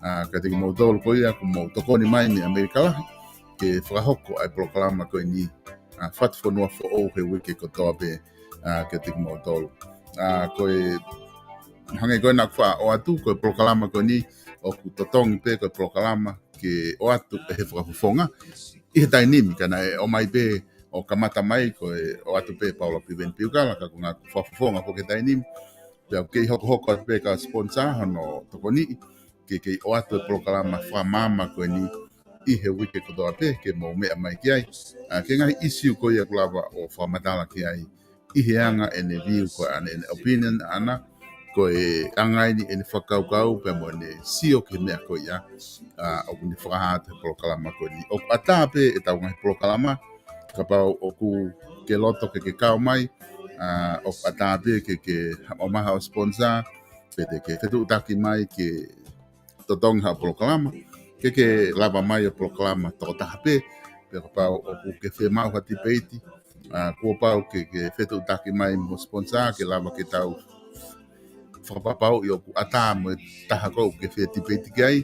ʻa, kiate kimoutolu ko ia ʻoku mou tokoni mai mei ʻAmelika Lahi, ke fakahoko ʻa e polokalama ko eni, ʻa, Fatufonua Foʻou he uike kotoa pē, ʻa, kiate kimoutolu. ʻA, ko e, hangē ko ena kuo faʻa ʻoatu, ko e polokalama ko eni, ʻoku totongi pē ko e polokalama ke ʻoatu ʻe he fakafofonga ʻi he taimi ni, ka naʻe ʻomai pē ʻo kamata mai ko e ʻoatu pē Paula Piveni Piukala, ka ko e ngaahi fakafofonga ko e he taimi ni, pea kei hokohoko atu pē kau sponsor hono tokoniʻi, ke kei ʻoatu e polokalama fakamaama ko eni ʻi he uike kotoa pē ke mou meʻa mai ki ai. ʻA, ki he ngaahi ʻisiū ko ia ʻoku lava ʻo fakamatala ki ai ʻi he anga ʻene view ko ʻene, ʻene opinion ʻaʻana, ko e anga eni ʻene fakakaukau pea mo ʻene sio ki he meʻa ko ia, ʻa, ʻoku ne fakahā atu he polokalama ko eni. ʻOku ʻatā pē ʻetau ngaahi polokalama, kapau ʻoku ke loto ke ke kau mai, ʻa, ʻoku ʻatā pē ke, ke ʻomai haʻo sponsor, pe te ke fetuʻutaki mai ke totongi haʻo polokalama, ke ke lava mai ʻo polokalama tokotaha pē, pe kapau ʻoku ke fiemaʻu ha tipeiti, ʻa, kuo pau ke, ke fetuʻutaki mai mo sponsor ke lava ke tau fakapapauʻi ʻoku ʻatā mo e taha ko ē ʻoku ke fie tipeiti ki ai,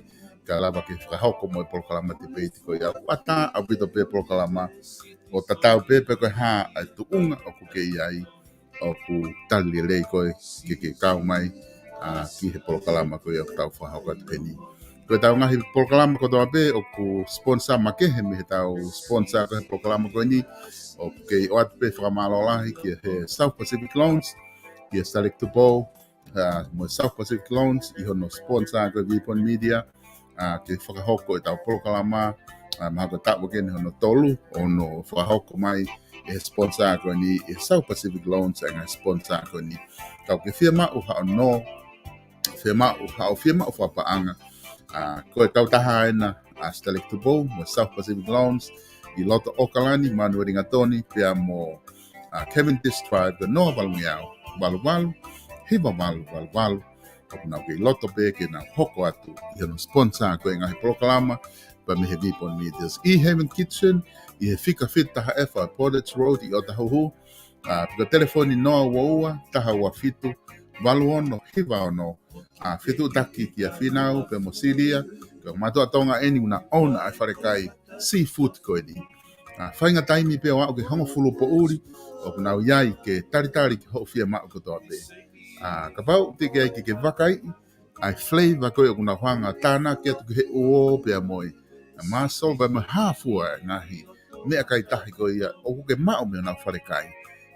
ka lava ke fakahoko mo e polokalama tipeiti ko ia. ʻOku ʻatā ʻaupito pē polokalama, ʻo tatau pē pe ko e hā ʻa e tuʻunga ʻoku ke ʻi ai, ʻoku tali lelei koe ke, ke kau mai, ʻa, ki he polokalama ko ia ʻoku tau fakahoko atu heni. Ko ʻetau ngaahi polokalama kotoa pē ʻoku sponsor makehe mei heʻetau sponsor ko ē he polokalama ko eni, ʻoku kei ʻoatu pē fakamālō lahi ki he South Pacific Loans, ki he Stalek Tupou, ʻa, mo South Pacific Loans ʻi hono sponsor ko ē Vipon Media, ʻa, ke fakahoko ʻetau polokalama, ʻa, mahalo ko e taʻu ko eni hono tolu ʻo hono fakahoko mai ʻe he sponsor ko eni ʻe he South Pacific Loans, ʻa e ngaahi sponsor ko eni. Ka ʻoku ke fiemaʻu haʻo nō, fiemaʻu haʻo, fiemaʻu fakapaʻanga, ʻa, ko e kautaha ena ʻa Stalek Tupou mo South Pacific Loans ʻi loto ʻOkalani, Manueli Gatoni, pea mo, ʻa, Cavendish Drive, ko e noa valu ngeau, valu valu, hiva valu valu valu. ʻOku nau kei loto pē ke nau hoko atu ʻi hono sponsor ko ē ngaahi polokalama, pea mei he Vipon Medias. ʻI Haven Kitchen, ʻi he fika fitu taha F ʻa Portage Road ʻi ʻOtahuhu, ʻa, pe ko e telefoni noa ua ua, taha ua fitu, valu ono hiva ono, ʻa, fetuʻutaki kia Fīnau pea mo Silia, ko e mātuʻa Tonga eni ʻoku na ʻouna ʻa e falekai seafood ko eni. ʻA, faʻahinga taimi pē ʻo aʻu ki he hongofulu poʻuli, ʻoku nau ʻi ai ke talitali ki hoʻo fiemaʻu kotoa pē. ʻA, kapau te ke ʻai ke ke vakaiʻi ʻa e flavor ko ē ʻoku nau hanga ʻo tānaki atu ki he uo pea mo e mussel pea mo e hā fua e ngaahi meʻakai tahi ko ia ʻoku ke maʻu mei honau falekai.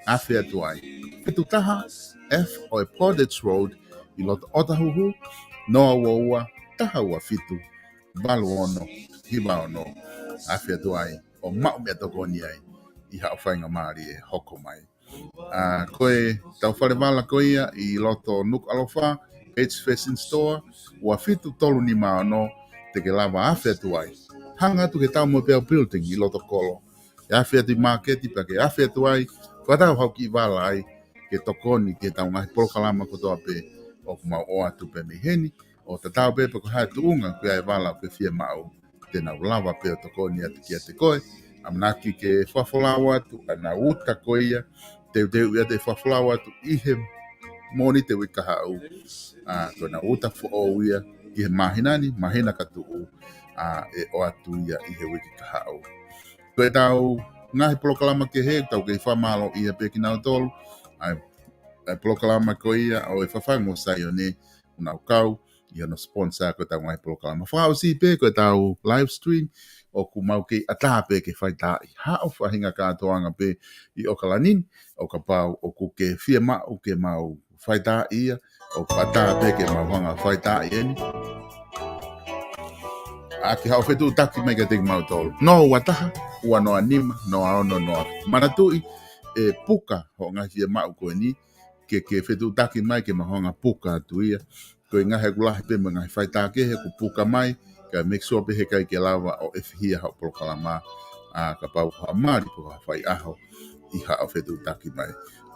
Afe atu ai. Fitu taha F ʻo e Portage Road ʻi loto ʻOtahuhu, noa ua ua, taha ua fitu, valu ono hiva ono. Afe atu ai ʻo maʻu meʻatokoni ai ʻi haʻo faingamālie hoko mai. ʻA, ko ʻetau fale vala ko ia ʻi loto Nukuʻalofa, H Fashion Store, ua fitu tolu nima ono, te ke lava afe atu ai. Hanga atu ki he Taumoepeau Building ʻi loto Kolo. ʻE afe atu ʻi māketi pea ke afe atu ai, fakatau haʻo kiʻi vala ai, ke tokoni ki heʻetau ngaahi polokalama kotoa pē ʻoku mau ʻoatu pē mei heni, ʻo tatau pē pe ko e hā e tuʻunga ko ia e vala ʻoku ke fiemaʻu, te nau lava pē ʻo tokoni atu kiate koe. ʻAmanaki ke fakafolau atu ʻa e uta ko ia, teuteu ia ke fakafolau atu ʻi he Mōnite uike kahaʻu. ʻA, ko e uta foʻou ia ʻi he māhina ni, māhina ka tuʻu, ʻa, ʻe ʻoatu ia ʻi he uike kahaʻu. Ko ʻetau ngaahi polokalama kehe, tau kei fakamālōʻia pē kinautolu, ʻa e, ʻa e polokalama ko ia ʻo e Fafangu ʻo Saione, ʻoku nau kau ʻi hono sponsor ko ʻetau ngaahi polokalama. Fakaʻosi pē ko ʻetau live stream, ʻoku mau kei ʻatā pē ke faitaaʻi haʻo faʻahinga kātoanga pē ʻi ʻOkalani ni, ʻo kapau ʻoku ke fiemaʻu ke mau faitaaʻi ia, ʻoku ʻatā pē ke mau hanga ʻo faitaaʻi eni. ʻA, ke haʻo fetuʻutaki mai kiate kimautolu. Noa ua taha, ua noa nima, noa ono noa. Manatuʻi, ʻe puka hoʻo ngaahi fiemaʻu ko eni, ke, ke fetuʻutaki mai ke mau hanga ʻo puka atu ia. Ko e ngaahi ʻoku lahi pē mo e ngaahi faitā kehe ʻoku puka mai, kae make sure pē heʻikai ke lava ʻo ʻefihia haʻo polokalama, ʻa, kapau ko ha mali pe ko ha faiʻaho ʻi haʻo fetuʻutaki mai.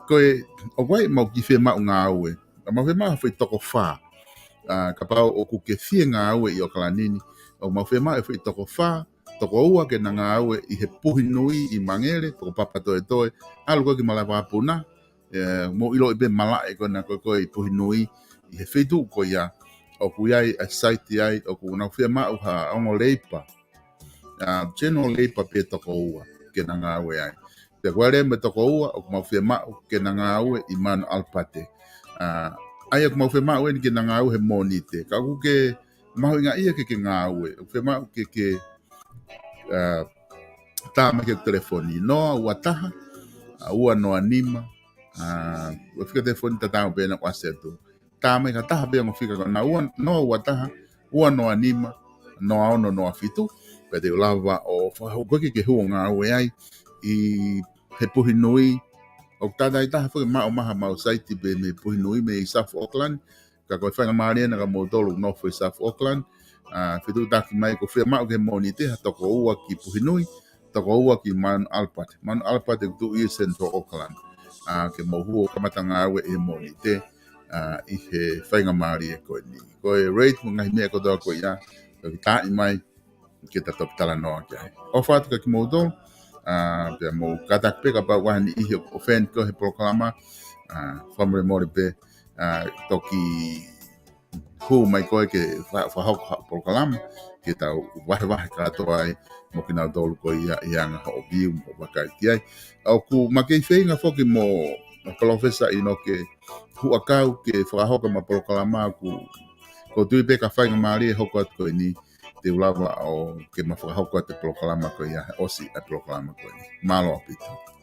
Ko e, ʻoku ʻi ai ʻemau kiʻi fiemaʻu ngāue, ʻa, mau fiemaʻu ha foʻi toko fā. ʻA, kapau ʻoku ke fie ngāue ʻi ʻOkalani ni, ʻoku mau fiemaʻu e foʻi toko fā, toko ua ke na ngāue ʻi he Puhi Nui ʻi Mangere, pe ko Papatoetoe, ʻalu ko ē ki Malaevapuna, ʻe, mou ʻiloʻi pē malaʻe ko ena ko ē ko ē ʻi Puhi Nui, ʻi he feituʻu ko ia, ʻoku ʻi ai ʻa e site ai, ʻoku nau fiemaʻu ha ongo leipa, ʻa, general labour pē toko ua ke na ngāue ai. Pea ko e lea mo e toko ua, ʻoku mau fiemaʻu ke na ngāue ʻi Manu ʻAlapate. ʻA, ʻa ia ʻoku mau fiemaʻu eni ke na ngāue he Mōnite. Ka ʻoku ke mahuʻingaʻia ke ke ngāue, ʻoku fiemaʻu ke ke, ʻa, tā mai ki he telefoni, noa ua taha, ʻa, ua noa nima, ʻa, ʻa e fika telefoni tatau pē ena ʻoku ʻasi atu. Tā mai ki ha taha pē ongo fika ko ena, ua, noa ua taha, ua noa nima, noa ono noa fitu, pea te u lava ʻo fakahoko koe ke ke hū ʻo ngāue ai ʻi he Puhi Nui. ʻOku tātāitaha foki maʻu mai haʻamau site pē mei Puhi Nui mei South Auckland, ka ko e faingamālie ena kia moutolu ʻoku nofo ʻi South Auckland, ʻa, fetuʻutaki mai, ʻoku fiemaʻu ke Mōnite ha toko ua ki Puhi Nui, toko ua ki Manu ʻAlapate. Manu ʻAlapate ʻoku tuʻu ʻi Central Auckland. ʻa, ke mou hū ʻo kamata ngāue ʻi he Mōnite, ʻa, ʻi he faingamālie ko eni. Ko e rate mo e ngaahi meʻa kotoa ko ia, toki taaʻi mai, ke ta toki talanoa ki ai. ʻOfa atu kia kimoutolu, ʻa, pea mou kātaki pē kapau ʻoku ʻi ai ha niʻihi ʻoku offend ko ē he polokalama, ʻa, fakamolemole pē, ʻa, toki hū mai koe ke fa-, fakahoko ha polokalama, ke tau vahevahe kātoa ai mo kinautolu ko ia ʻi he anga hoʻo view mo hoʻo vakai ki ai. ʻOku ma kei feinga foki mo Palōfesa ʻInoke Huʻakau ke fakahoko ʻema polokalama, ʻoku ou tui pē ka faingamālie e hoko atu ko eni, te u lava ʻo ke ma fakahoko atu e polokalama ko ia he ʻosi e polokalama ko eni. Mālō ʻaupito.